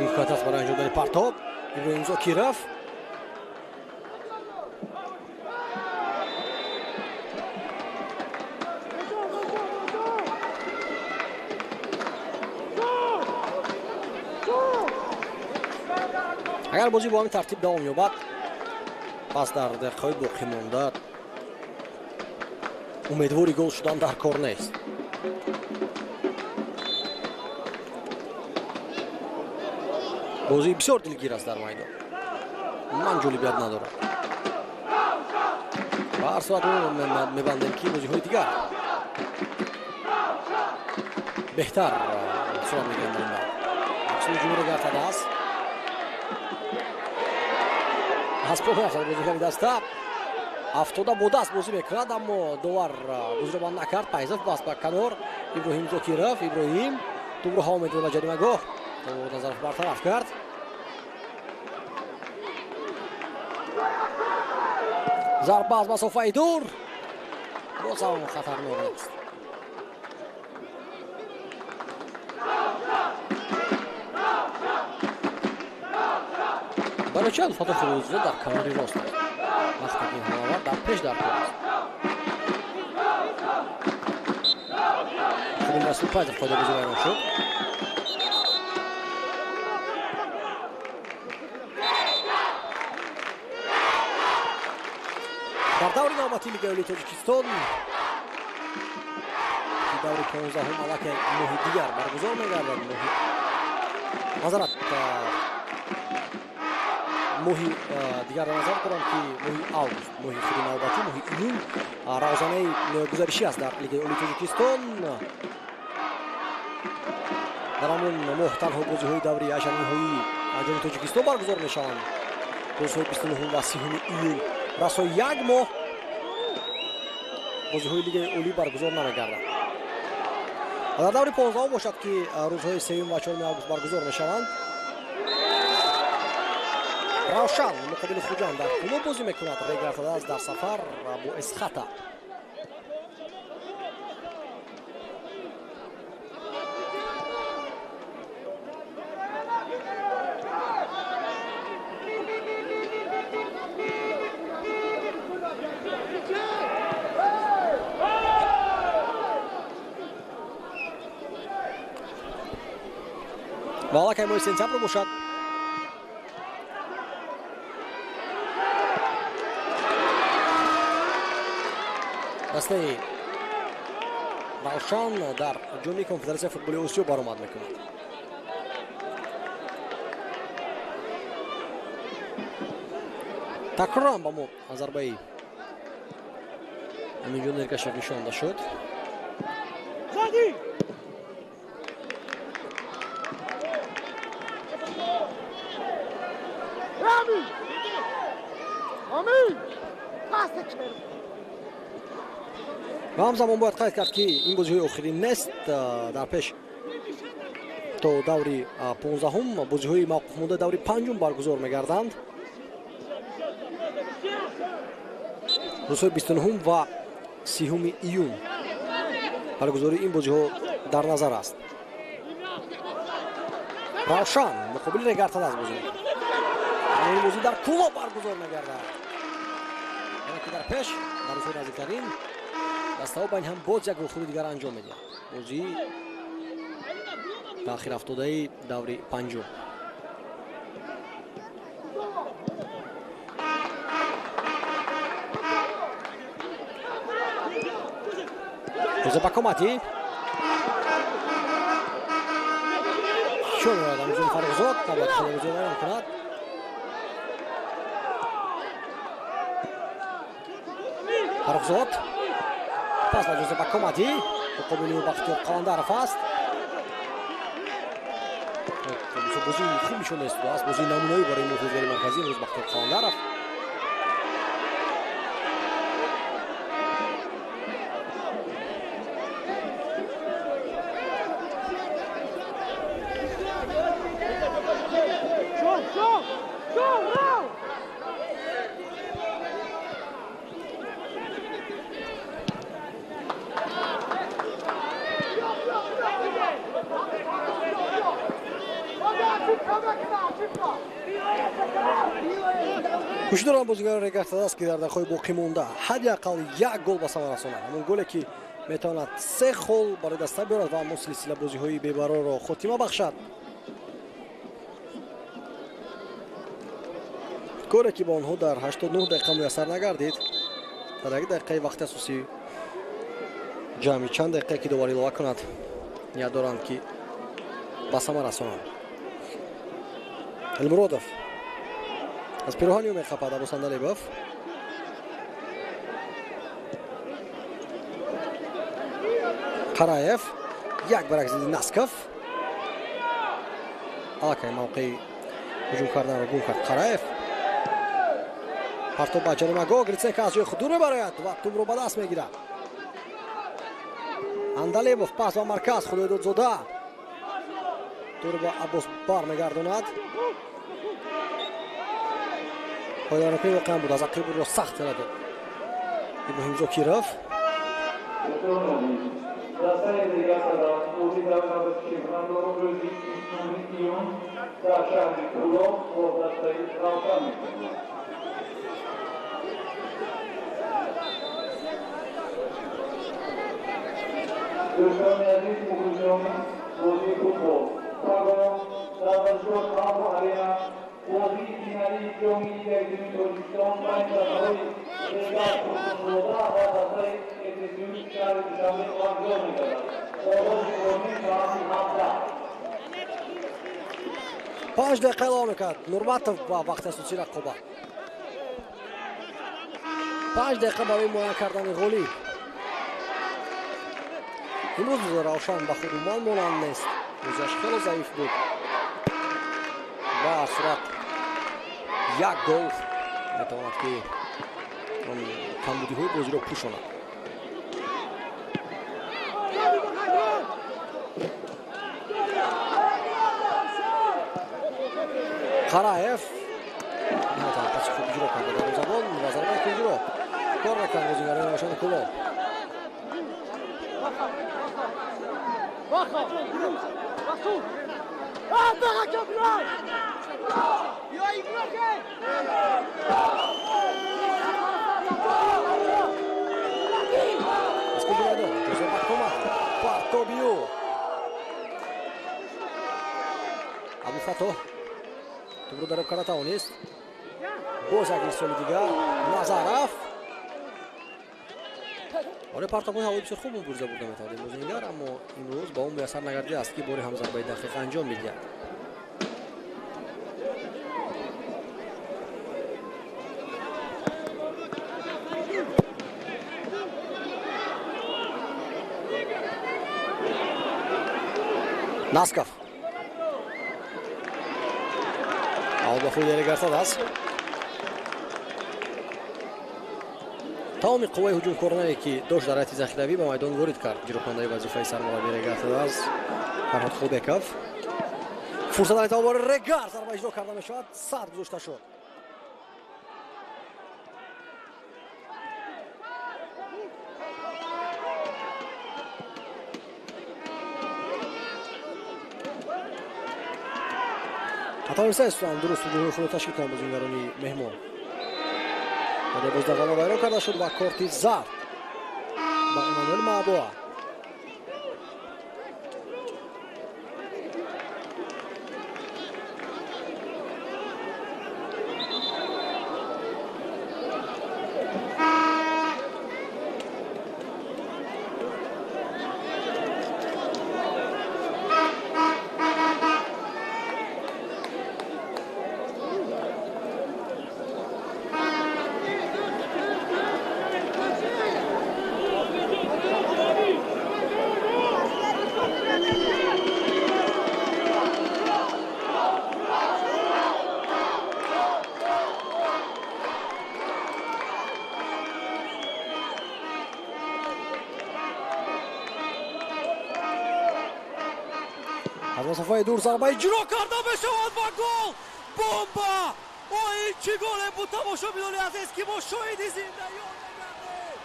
Имконият аст барои анҷом додани партоб. Иброҳим Зокиров агар бозӣ бо ҳамин тартиб давом ёбад, пас дар дақиқаҳои боқӣ монда умедвори гол шудан дар кор нест. Бозӣ бисёр дилгир аст дар майдон, ман ҷолибият надорад. Ба ҳар сурат мебандем, ки бозиҳои дигар беҳтар сурат мегиранд дар ин давр. Аксуи ҷумҳуро гардадааст, аз по меафтад бозигари даста, афтода бо даст бозӣ мекунад, аммо довар бозиро банд накард. Пайзов баст ба канор. Иброҳим Зокиров, Иброҳим тӯбро ҳаво медиҳад ба ҷаримагоҳ, Назаров бартараф кард. Зарба аз масофаи дур боз ҳам хатарнок нест. Барои чӣ Абдулфаттоҳ Худойдодзода дар канори рост аст? Вақте ки ин ҳамлавар дар пеш дар кор аст. Худи Расул Пайзов қоидабозӣ вайрон шуд. Дар даври навбатии Лигаи Олии Тоҷикистон, ки даври 15-ум аллакай моҳи дигар баргузор мегардад, моҳи назарат моҳи дигар дар назар дорам, ки моҳи август, моҳи худи навбатӣ, моҳи июн равзанаи гузаришӣ аст дар Лигаи Олии Тоҷикистон. Дар ҳамон моҳ танҳо бозиҳои даври ҳашаниҳоии Ҷоми Тоҷикистон баргузор мешаванд. Рӯзҳои 29 ва 30 июн расо як моҳ бозиҳои Лигаи Олӣ баргузор намегарданд. Дар даври 15 бошад, ки рӯзҳои 3 ва 4 август баргузор мешаванд, Равшан муқобили Хуҷанд дар клуб бозӣ мекунад. Регар-ТадАЗ дар сафар бо Эсхата. Ва аллакай моҳи сентябр бошад, дастаи Равшан дар ҷоми Конфедератсияи футболи Осиё баромад мекунад. Такроран ба мо зарбаи Аминҷон Эргашев нишонда шуд. Ва ҳамзамон бояд қайд кард, ки ин бозиҳои охирин нест. Дар пеш то даври 15-ум бозиҳои мавқуфмондаи даври 5-ум баргузор мегарданд. Рӯзҳои 29 ва 30 июн баргузории ин бозиҳо дар назар аст. Равшан муқобили Регар-ТадАЗ бозӣ мекунад. Ин бозӣ дар клуб баргузор мегардад. Яъне ки дар пеш дар рӯзҳои наздиктарин дастаҳо байни ҳам боз як вохӯри дигар анҷом медиҳанд. Бозии таъхир афтодаи даври 5-ум. Ҷозепа Комати чӣ меояд? Амиҷон Фаррухзод набояд худобозӣ вайрон кунад. Фаррухзод пас ба Ҷозепа Комати, муқобили ӯ Бахтиёр Қаландаров аст. Бозии хуб нишон додааст, бозии намунаӣ барои муҳофизгари марказӣ имрӯз Бахтиёр Қаландаров. Кӯшиш доранд бозигарони Регар-ТадАЗ, ки дар дақиқаҳои боқӣ монда ҳадди ақал як гол ба самар расонанд. Ҳамон голе, ки метавонад 3 хол барои даста биёрад ва аммо силсила бозиҳои бебарорро хотима бахшад. Коре, ки ба онҳо дар 89 дақиқа муяссар нагардид, дар як дақиқаи вақти асосӣ ҷамъи чанд дақиқае, ки довар илова кунад, ният доранд, ки ба самар расонанд. Элмуродов аз пироҳани ӯ мехапад Аббос Андалебов. Қараев як бар як зидди Насков. Аллакай мавқеи ҳуҷум карданро гум кард Қараев. Партоб ба ҷаримагоҳ, Гритсенко аз ҷои худ дур мебарояд ва тӯбро ба даст мегирад. Андалебов пас ба марказ, Худойдодзода тӯбро ба Аббос бармегардонад. Пойдонакунӣ воқеан буд, аз ақиб ӯро сахт зада дод Иброҳим Зокиров. Дастаи регар-ТадАЗ бозии даври навбати чемпионатро рӯзи 20 июн дар шаҳри Кӯлоб бо дастаи Равшан мекунад. Дӯстони азиз, мухлисони бозии футбол, пагоҳ дар варзишгоҳи Ҳавро Арена бозии финалии ҷоми Лигаи дуюми Тоҷикистон байни дастаҳои Регар Турсунзода ва дастаи ЭТСЮ шаҳри Душанбе баргузор мегардад. Оғози бозӣ соати 17. 5 дақиқа илова мекард Нурматов ба вақти асосии рақобат. 5 дақиқа барои муайян кардани ғолиб. Имрӯз Равшан ба худ умуман монанд нест. Бозиаш хеле заиф буд. Ба ҳар сурат як гол метавонад ки камбудиҳои бозиро пӯшонад. Қараев наметавонад паси хуб иҷро карда дарвозабон ва зарбаи кунҷиро кор мекунад бозигарони Равшани Кӯлоб. Аз кунҷи майдон ҷозо ба кӯмак Партобиё. Абуфатоҳ тӯбро дарёб карда тавонист. Боз як ирсоли дигар Назаров. Оре, партобҳои ҳавоӣ бисёр хуб мубориза бурда метавонад имрӯз Нигар, аммо имрӯз ба он муяссар нагардидааст ки бори ҳам зарбаи дақиқ анҷом медиҳад. Насков. Ба худи Регар-ТадАЗ. Тамоми қувваи ҳуҷумкоронае ки дошт дар ҳайати захиравӣ ба майдон ворид кард иҷрокунандаи вазифаи сармурабби Регар-ТадАЗ Фарҳод Хулбеков. Фурсат дар итоа бори Регар зарба иҷро карда мешавад, сад гузошта шуд. Тавонистаанд дуруст ҳуҷумҳои худро ташкил кунанд бозигарони меҳмон. Баъде боз дағало вайрон карда шуд ва корти зард ба Эммануэл Маабоа. Аз масофаи дур зарба иҷро карда мешавад ва гол! Бомба! О, ин чӣ голе буд, тамошобинони азиз, ки мо шоҳиди зиндаён мегардем!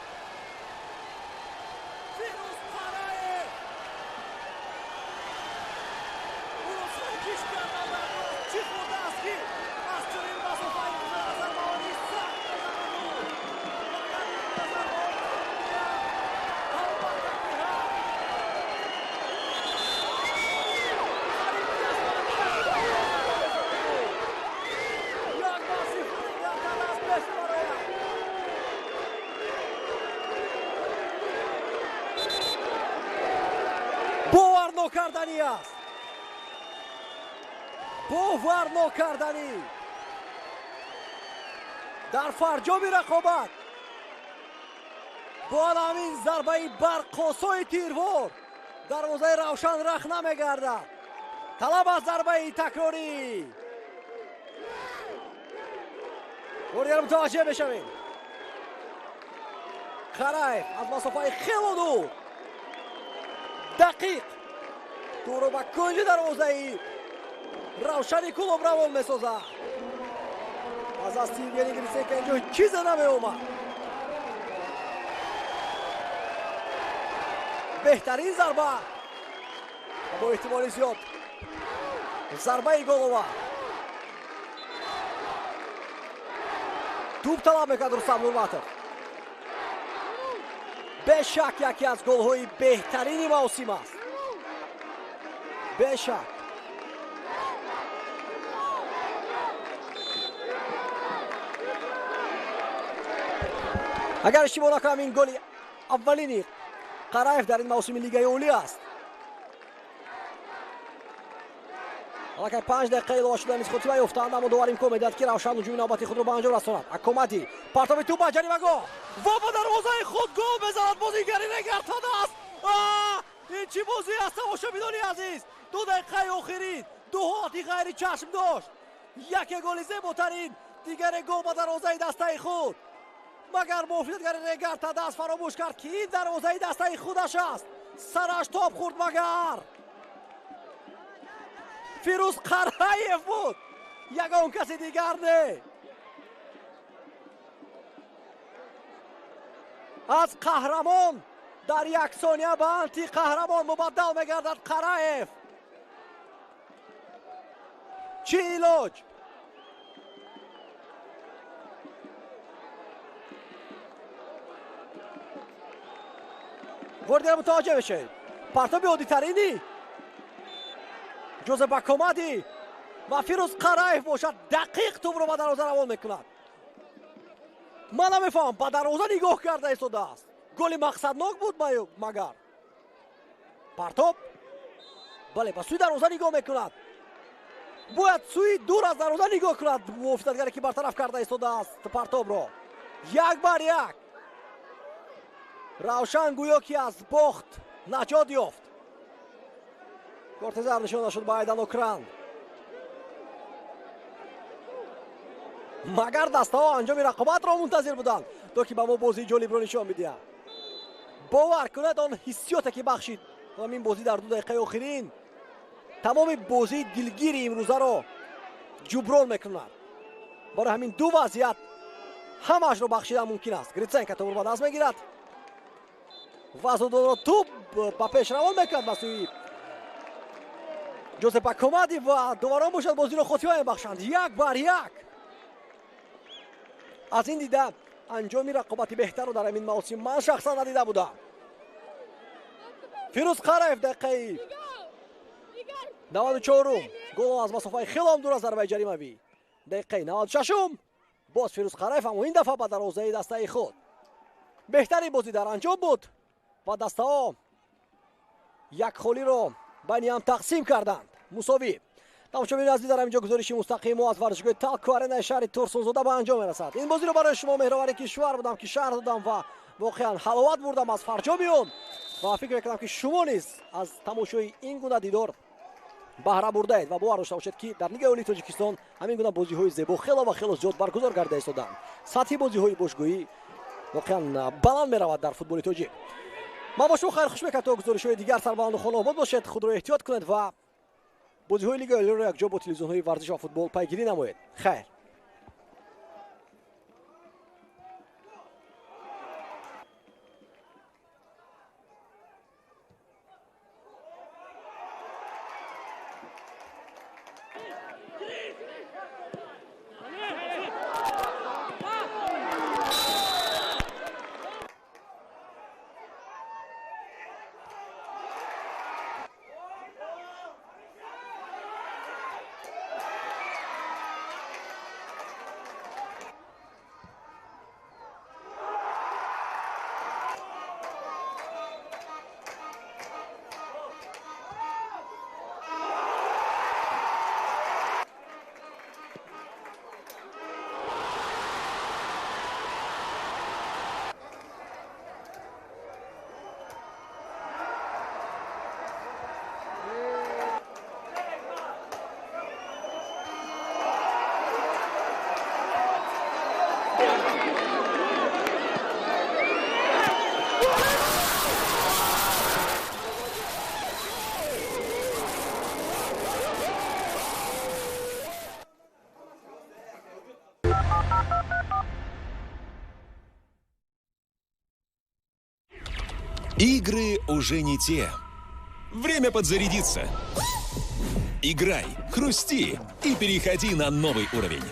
Фирӯз Қараев ӯро саркиш карда дар гол. Чӣ хӯрдааст, ки аз чунин масофаи зарбаҳои сахт мезанаду ва дар ин зарбаҳо албатта ки ҳам бовар нокарданӣ аст, бовар нокарданӣ. Дар фарҷоми рақобат бо ҳамин зарбаи барқосои тирвор дарвозаи Равшан рах намегардад. Талаб аз зарбаи такрорӣ. Бори дигар мутаваҷҷеҳ мешавем. Қараев аз масофаи хело дур дақиқ тӯро ба кунҷи дарвозаи Равшани Кӯлоб равон месозад. Аз дасти Евгений Гриценко инҷо чизе намеомад. Беҳтарин зарба бо эҳтимоли зиёд зарбаи голова. Туп талаб мекард Рустам Нурматов. Бешак яке аз голҳои беҳтарини мавсим аст. Бешак. Агар иштибоҳ накунам, ин голи аввалини Қараев дар ин мавсими Лигаи Олӣ аст. Аллакай 5 дақиқа илова шуда низ хотима ёфтаанд, аммо довар имкон медиҳад, ки Равшан ҳуҷуми навбати худро ба анҷом расонад. Акомади партоби туп ба ҷаримагоҳ ва ба дарвозаи худ гол мезанад. Бозигари Регартада аст. Ин чӣ бозӣ аст, тамошобинони азиз? 2 дақиқаи охирин ду ҳолати ғайричашм дошт. Яке голи зеботарин, дигаре гол ба дарвозаи дастаи худ. Магар муофиқатгари Регартада аст фаромӯш кард, ки ин дарвозаи дастаи худаш аст. Сараш топ хӯрд, магар Фирӯз Қараев буд, ягон каси дигар не. Аз қаҳрамон дар як сония ба антиқаҳрамон мубаддал мегардад Қараев. Чӣ илоҷ? Вордиро мутаваҷҷеҳ мешавед. Партоби оддитарини Ҷозеф Бакомади ва Фирӯз Қараев бошад, дақиқ тӯбро ба дарвоза равон мекунад. Ман намефаҳмам, ба дарвоза нигоҳ карда истодааст. Голи мақсаднок буд магар? Партоб, бале, ба сӯи дарвоза нигоҳ мекунад. Бояд сӯи дур аз дарвоза нигоҳ кунад муофиқатгаре, ки бартараф карда истодааст партобро. 1-1. Равшан гӯё ки аз бохт наҷот ёфт. Кортезар нишон нашуд ба Айдан Окран. Магар дастаҳо анҷоми рақобатро мунтазир буданд, то ки ба мо бозии ҷолибро нишон бидиҳанд. Бовар кунед, он ҳиссиёте ки бахшид ҳамин бозӣ дар 2 дақиқаи охирин тамоми бозии дилгири имрӯзаро ҷуброн мекунад. Барои ҳамин ду вазъият ҳамаашро бахшидан мумкин аст. Гриценко тӯбро ба даст мегирад ва зудонро тӯб ба пеш равон мекунад ба сӯи Ҷозеф Бакомади ва доварон бошад бозиро хотима мебахшанд. 1-1. Аз ин дида анҷоми рақобати беҳтарро дар ҳамин мавсим ман шахсан надида будам. Фирӯз Қараев дақиқаи 94-ум гол аз масофаи хело дур аз зарбаи ҷаримавӣ. Дақиқаи 96-ум боз Фирӯз Қараев, аммо ин дафъа ба дарвозаи дастаи худ. Беҳтарин бозӣ дар анҷом буд ва дастаҳо як холиро байни ҳам тақсим карданд. Мусовӣ. Тамошобинони азиз, дар ҳамин ҷо гузориши мустақими мо аз варзишгоҳи Талко Аренаи шаҳри Турсунзода ба анҷом мерасад. Ин бозиро барои шумо меҳровари кишвар будам, ки шаҳр додам ва воқеан ҳаловат бурдам аз фарҷоми он ва фикр мекунам, ки шумо низ аз тамошои ин гуна дидор баҳра бурдаед ва бовар дошта бошед, ки дар Лигаи Олии Тоҷикистон ҳамин гуна бозиҳои зебо хело ва хело зиёд баргузор карда истодаанд. Сатҳи бозиҳои бошгоҳӣ воқеан баланд меравад дар футболи тоҷик. Ман бо шумо хайрхуш мекунам то гузоришҳои дигар. Сарбаланду хонаобод бошед, худро эҳтиёт кунед ва бозиҳои Лигаи Олиро якҷо бо телевизионҳои варзиш ва футбол пайгирӣ намоед. Хайр. Игры уже не те. Время подзарядиться. Играй, хрусти и переходи на новый уровень.